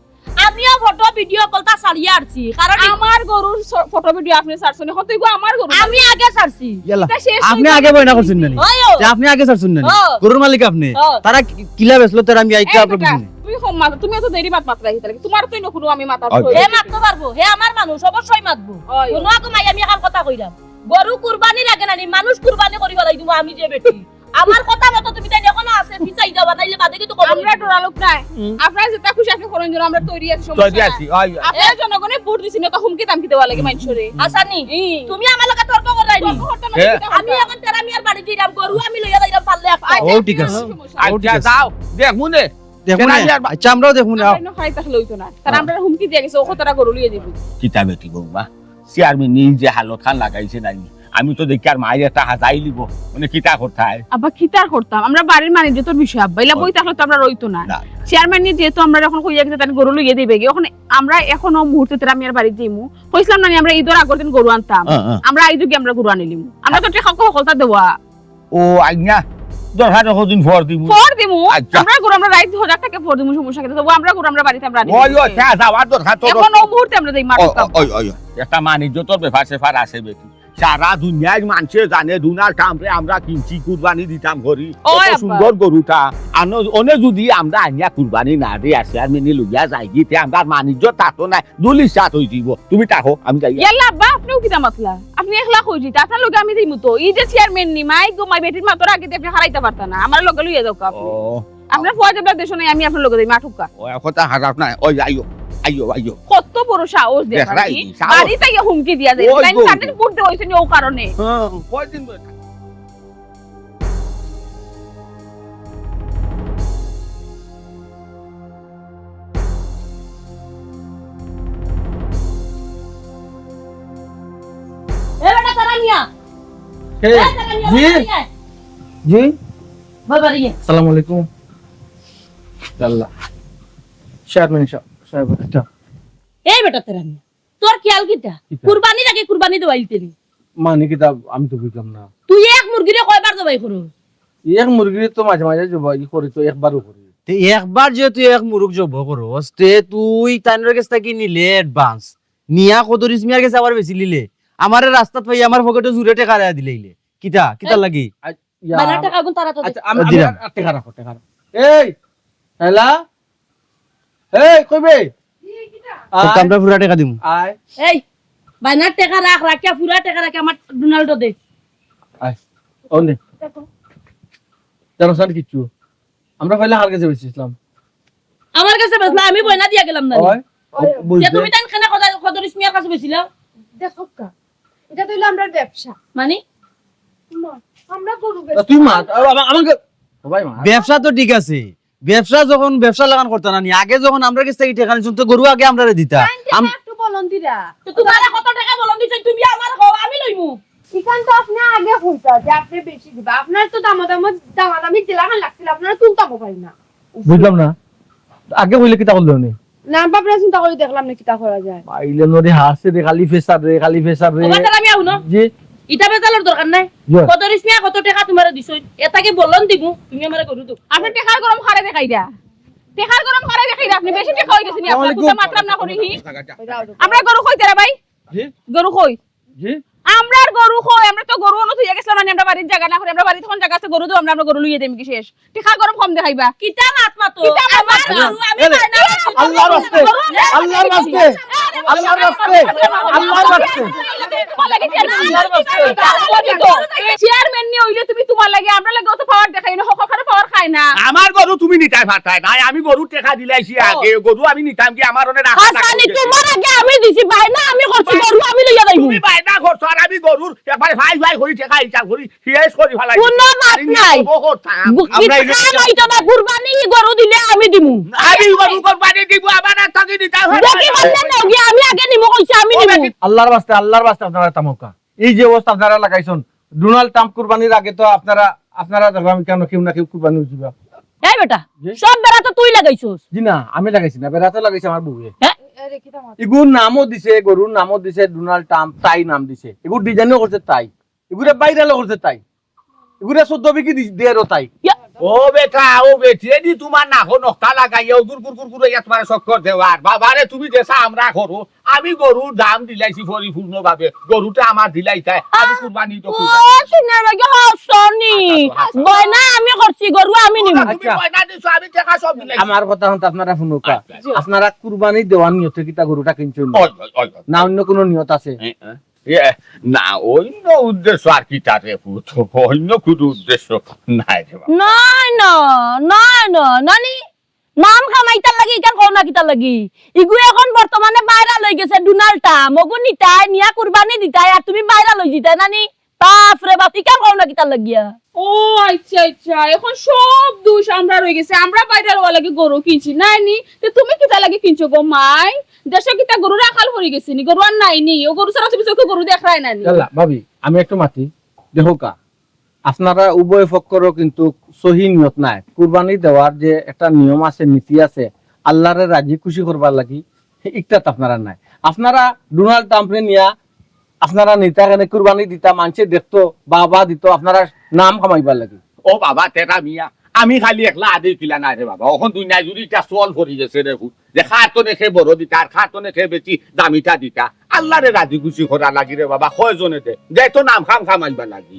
আমিও ফটো ভিডিও কলতা ছাড়িয়া হারছি। কারণ আমার গরুর স-, ফটো ভিডিও আপনে ছাড়ছেন, এখন তো ইগু আমার গরু। আমি আগে ছাড়ছি। ইয়াল্লা, তা শেষ আপনে হইল আগে না। বয়না করছেন না নি? ওই ও। তে আপনে আগে ছাড়ছেন না নি? ও। গরুর মালিক আপনে। ও। তারা কি-, কিলা বেচলো, তারা আমি আইতে এই আপনার বেটা, পিছনে। তুমি কম মাতো, তুমি অত দেরি মাত মাতরা কি তাহলে? তোমার তো ইনো কোনো আমি মাতার ওই। প্রয়োজন হে নেই। মাততে পারবো, হে আমার মানুষ, অবশ্যই মাতবো। ওই। কোনো আগো মাই আমি এখন কথা কইরাম। গরু কুরবানির আগে না নি, মানুষ কুরবানি করি ফেলাই দিমু আমি যে বেটি। আমার কথা মতো তুমি তাই এখনো আছে, পিছাই যাবা, নাইলে বাদে কিন্তু কবর আমরা দিবা। ডরা লোক নাই। হুম। আপনারা যেটা খুশি আপনি করেন, যেন আমরা তৈরি আছি, সমস্যা তৈরি নাই। আছি, ওই। আপনারা জনগণে ভোট দিছেন, তো হুমকি দামকি দেওয়া লাগে মানুষরে। আসানি, হুম। তুমি আমার লগে তর্ক করাই নি। তর্ক করতে না, হে। আমি এখন তেরা মিয়ার বাড়ি যাইরাম, গরু আমি লইয়া যাইরাম, পারলে একটা। ও, ঠিক আছে। সমস্যা নাই। ও, ঠিক আচ্ছা, আছে। যাও, দেখমু নে। দেখমু তেরা নে। মিয়ার বা- আচ্ছা, আমরাও দেখমু নে, আমরা আও। এনে খাই থাকলে হইতো না। তারা হ্যাঁ। আমরা হুমকি দিয়া গেছে, ও তারা গরু লইয়া যাইবো। কিতা বেটি বৌমা, চেয়ারম্যান নি যে হালত খান লাগাইছে নাই, আমি তো দেখি আর মায়ের একটা হাজাই লিব, মানে কিতা করতায়? আব্বা, কিতা আর করতাম? আমরা বাড়ির মানিজ্যতর বিষয়, আব্বা। ইলা ও। বই থাকলে তো আমরা রইতো না। না। চেয়ারম্যান নি যেহেতু আমরা এখন কইয়া গেছে, তার গরু লইয়া দিবে গি। এখন আমরা এখনো মুহূর্তে তারা আমি আর বাড়ি যাইমু। কইছিলাম না নি, আমরা ঈদর আগর দিন গরু আনতাম। হ্যাঁ, হ্যাঁ। আমরা ঈদও গি আমরা গরু আনিলিমু। আমরা তো টেকা হকলতা দেওয়া। ও, আইনা, দরকার কদিন পর দিমু। পর দিমু। আচ্ছা। আমরা গরু আমরা রাইত হজাক থাকে পর দিমু, সমস্যা কিতা? তবু আমরা গরু আমরা বাড়িতে আমরা আনি ওই, ওই, দিমু। চা যাওয়ার দরকার তো। এখন ও মুহূর্তে আমরা দেই মাঠে ও, কাম। ওই, ওই, ওই। একটা মানিজ্যতর ব্যাপার স্যাপার আছে বেটি। সারা দুনিয়ার মানষে জানে ডোনাল্ড ট্রাম্পরে আমরা কিনছি, কুরবানি দিতাম করি। ওই কত আব্বা। সুন্দর গরুটা। আনো, অনে যদি আমরা আনিয়া কুরবানি না দেই, আর চেয়ারম্যানে লইয়া যাইগি, তে আমরার মানিজ্য থাকতো না। দুলি সাত হই দিব। তুমি থাকো, আমি যাই। ইয়াল্লা আব্বা, আপনেও কিতা মাতলা? আপনে একলা কই যিতা? আপনার লগে আমি যাইমু তো। ই যে চেয়ারম্যান নি, মাই গো মাই, বেটির মাতর আগে দিয়া আপনে হারাইতা পারতা না। আমার লগে লইয়া যাউক্কা আপনে। ও। আপনার ফুয়া যেবলা দেশো নাই, আমি আপনার লগে যাইমু, আটুক্কা। ও, কথা খারাপ না। ওই, আইও, আইও, আইও। কত বড় সাহস দেখার দেখরায় নি? নি, সাহস। বাড়িত আইয়া হুমকি দিয়া যায়। ওই তাই গো। তাদের ভোট দেওয়া হইছে নি ও কারণে। হ্যাঁ, কয়দিন ধরে এ বেটা, তারা নিয়া। এ, এ, তারা নিয়া, জি? তারা নিয়া। জি? বাবা রে। আসসালামু আলাইকুম। আল্লাহ। চেয়ারম্যান সাহেব, সাহেব, একটা। এই বেটা, তারা নিয়া। তোর খেয়াল কিতা? কিতা? কুরবানির আগে কুরবানি দেওয়াইলতে নি। মানে কিতা, আমি তো বুঝলাম না। তুই এক মুরগিরে কয়বার জবাই করস? এক মুরগিরে তো মাঝে মাঝে জবাই করি, তো একবারও করি। তে একবার যেহেতু এক মুরগ জব করস, তে তুই তানর গেছ থাকি নিলে advance, নিয়া কদরিছ মিয়ার গেছে আবার বেচিলিলে, আমারে রাস্তাত পাই আমার পকেটো জুরে টেকা রায়া দিলাইলে। কিতা, কিতা এ, লাগি? আ, ইয়া, বানা টেকা গুন তারা তো দে। আচ্ছা, আমি, আমি দিলাম। আর, আর টেকা রাখো, টেকা রাখো। এই, হ্যালা? এই, কইবে? আয়। আমরা পুরা টেকা দিমু। আয়। এই, বানা টেকা রাখ, রাখিয়া পুরা টেকা রাখিয়া আমার ডোনাল্ডো দে। আয়। ও নে। জানো স্যার কিচ্ছু? আমরা পয়লা কার গেছে বেচছিলাম? আমার গেছে বেচলা, আমি বয়না দিয়া গেলাম না। ওই, ও, যে বুঝতে। তুমি তাই কেন কদর-, কদরিছ মিয়ার কাছে বেচছিলাও? দেখো কা, এটা তো হইলো আমরার ব্যবসা। মানে? মা, আমরা গরু তা তুই মা, বেচতাম। আ-, আমা-, আমাকে, ও ভাই মা। ব্যবসা তো ঠিক আছে, ব্যবসা যখন ব্যবসা লাগান করতা না নি, আগে যখন আমরার গেছ থাকি টেকা নিছইন, তো গরু আগে আমরারে দিতা। তাইন টেকা আম- একটু বলন দিরা। তো তোমারে কত টেকা বলন দিছে, তুমি আমার কও, আমি লইমু। ইখান তো আপনে আগে কইতা যে আপনে বেশি দিবা। আপনার তো দামাদামি, দামাদামি যেলাখান লাগছিল, আপনারা তুলতাম পারি না। বুঝলাম না। আগে কইলে কিতা করলে উনি? না, বাপরে চিন্তা করি দেখলাম না কিতা করা যায়। পাইলে নরে হাসে রে, খালি ফেসার রে, খালি ফেসার রে। ও বাবা, তারা আমি আউন। জি। ইটা বেজালর দরকার নাই। জি। কদরিছ মিয়া কত টেকা তোমারে দিছইন? এটাকে বলন দিমু, তুমি আমারে গরু দেও। আপনে টেকার গরম কারে দেখাইরা? টেকার গরম কারে দেখাইরা? আপনে বেশি টেকা হই গেছে নি আপনার? আসসালামু আলাইকুম। কুতা মাতরাম না করি হি? আমরা গরু কই তারা ভাই? জি? গরু কই? জি? আমরার গরু কই? আমরা তো গরু অনো থইয়া গেছিলাম, মানে আমরা বাড়ির জাগা না করি, আমরা বাড়িত অখন জাগা আছে, গরু দেও, আমরা, আমরা গরু লইয়া দেইমু কি শেষ? টেকা গরম কম দেখাইবা। কিতা মাত মাতো? কিতা মাত মাতো? আল্লাহর রাস্তে, আল্লাহর রাস্তে, আল্লাহর রাস্তে, আল্লাহর রাস্তে। চেয়ারম্যান নি অইলে তুমি তুমার লাগি, আমরার লাগি অত পাওয়ার দেখাই না, হকল কারো পাওয়ার খায় না। আমার গরু তুমি নিতায় পারতায় নায়, আমি গরুর টেকা দিলাইছি আগে, গরু আমি নিতাম কি আমার অনে রাখা হাসানি, তোমার আগে আমি দিছি, বায়না আমি করছি, গরু আমি লইয়া যাইমু। তুমি বায়না করছো আর আমি গরুর একবারে ভাই ভাই করি টেকা হিসাব করি। শেষ করি ফালাই। কোনো মাত নাই। আমরা এই যে খাওয়া যাইতো না, কুরবানি গরু দিলে আমি দিমু। আমি গরু কুরবানি দিব, আমার আর থাকি দিতে হবে। দেখি বললে না, গিয়া আমি আগে নিমু, কইছে আমি নিমু। আল্লাহর ওয়াস্তে, আল্লাহর ওয়াস্তে আপনারা থামউক্কা। এই যে অবস্থা আপনারা লাগাইছইন, ডোনাল্ড ট্রাম্প কুরবানির আগে তো আপনারা, আপনারা দেখলাম কেন কেউ না কেউ কুরবানি দিবা। এই বেটা, জি? সব বেড়া তো তুই লাগাইছস। জি না, আমি লাগাইছি না, বেড়া তো লাগাইছে আমার বউয়ে। হ্যাঁ? ইগুর নামও দিছে, গরুর নামও দিছে ডোনাল্ড ট্রাম্প, তাই নাম দিছে। ইগুর ডিজাইনও করছে তাই। ইগুরে ভাইরালও করছে তাই। ইগুরে চৌদ্দ বিঘি দি-, দেরও তাই। ইয়া। ও বেটা, ও বেটি, এদি তুমার নাকো নকটা লাগাইয়া উদুর গুর গুর গুর ইয়া তুমারে চক্কর দেওয়ার। বাবারে, তুমি যেছা আমরা করো, আমি গরুর দাম দিলাইছি পরিপূর্ণভাবে। গরুটা আমার দিলাইতায়, আমি কুরবানি তো ও, কুরবানি। শুনে লাগে হাসানি। আচ্ছা, আচ্ছা। বয়না আমি করছি, গরু আমি নিমু। তুমি আচ্ছা। বয়না দিছো, আমি টেকা সব দিলাইছি। আমার কথা হুনতে আপনারা হুনউক্কা। আচ্ছা। আপনারা কুরবানি দেওয়ার নিয়তে কিতা গরুটা কিনছইন? ওই, ওই, ওই, ওই। না অন্য কোনো নিয়ত আছে? এ, এ। ইয়ে, না, অন্য উদ্দেশ্য আর কিতা রে পুত, অন্য কুনু উদ্দেশ্য নাই রে বাবা। নায় না, নায় না, নানি, নাম কামাইতার লাগি, ইখান কও না কিতার লাগি? ইগু অখন বর্তমানে ভাইরাল অইগেছে, ডোনাল্ড ট্রাম্প, অগু নিতায়, নিয়া কুরবানি দিতায়, আর তুমি ভাইরাল অইযিতায়, নানি? বাপ রে বাপ, ইখান কও না কিতার লাগিয়া? ও আচ্ছা, আচ্ছা, অখন সব দুষ আমরার অইগেছে, আমরা ভাইরাল অওয়ার লাগি গরু কিনছি, নায় নি? তে তুমি কিতার লাগি কিনছো গো মাই? দেশো কিতা গরুর আকাল পড়ি গেছে নি? গরু আর নাই নি? ও গরু ছাড়া তুমি চউখে গরু দেখরায় না নি? ইয়াল্লা, ভাবি, আমি একটু মাতি, দেখউক্কা, আপনারা উভয় পক্ষরও কিন্তু সহি নিয়ত নাই। কুরবানি দেওয়ার যে একটা নিয়ম আছে, নীতি আছে, আল্লাহরে রাজি খুশি করবার লাগি, ইকটাত আপনারা নাই। আপনারা ডোনাল্ড ট্রাম্পরে নিয়া আপনারা নিতা কেনে কুরবানি দিতা, মানষে দেখতো, বাহবা দিতো, আপনারা নাম কামাইবার লাগি। ও বাবা, তেরা মিয়া, আমি খালি একলা আদে কিলা নায় রে বাবা, অখন দুনিয়া জুড়ি ইটা চল পড়ি গেছে রে পুত। যে কার তনে কে বড় দিতা, আর কার তনে কে বেশি দামিটা দিতা। আল্লাহরে রাজি খুশি করার লাগি রে বাবা, কয়জনে দে, দে তো নাম কাম কামাইবার লাগি।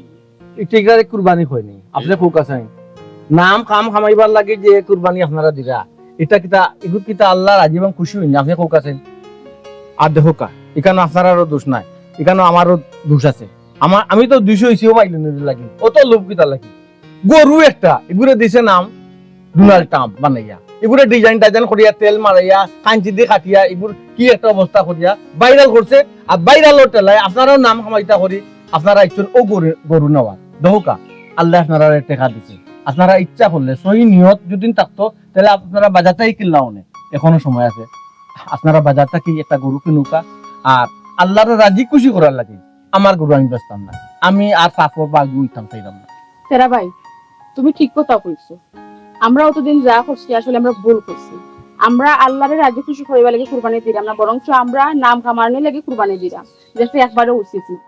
ইটা ইকটারে কুরবানি কয় নি, আপনে কউক্কা চাইন। নাম কাম কামাইবার লাগি যে কুরবানি আপনারা দিরা, ইটা কিতা, ইগুত কিতা আল্লাহ রাজি এবং খুশি অইন নি, আপনে কউক্কা চাইন। আর দেখউক্কা, ইখানো আপনারারও দোষ নাই, ইখানো আমারও দোষ আছে। আমার, আমি তো দুইশো অইছি, ও পাইলে নিতে লাগি, অত লোভ কিতার লাগি? গরু একটা, ইগুরে দিছে নাম ডোনাল্ড ট্রাম্প বানাইয়া। ইগুরে ডিজাইন টাইজাইন করিয়া, তেল মারাইয়া, কাঞ্চি দি কাটিয়া, ইগুর কি একটা অবস্থা করিয়া ভাইরাল করছে। আর ভাইরালর ঠেলায় আপনারাও নাম কামাইতা করি, আপনারা ইচ্ছুন ও গরু, গরু নেওয়ার। দেখউক্কা, আল্লাহ আপনারারে টেকা দিছে। আপনারা ইচ্ছা করলে, সহি নিয়ত যদি থাকতো, তাইলে আপনারা বাজার থাকি কিনলা অনে, এখনো সময় আছে। আপনারা বাজার থাকি একটা গরু কিনউক্কা, আর আল্লাহরে রাজি খুশি করার লাগি। আমার গরু আমি বেচতাম না, আমি আর পাপর ভাগী অইতাম চাইরাম না। তেরা ভাই, তুমি ঠিক কথা কইছো। আমরা অতদিন যা করছি, আসলে আমরা ভুল করছি। আমরা আল্লাহরে রাজি খুশি করাইবার লাগি কুরবানি দিরাম না, বরঞ্চ আমরা নাম কামানির লাগি কুরবানি দিরাম, যেটা একবারে উচিত না।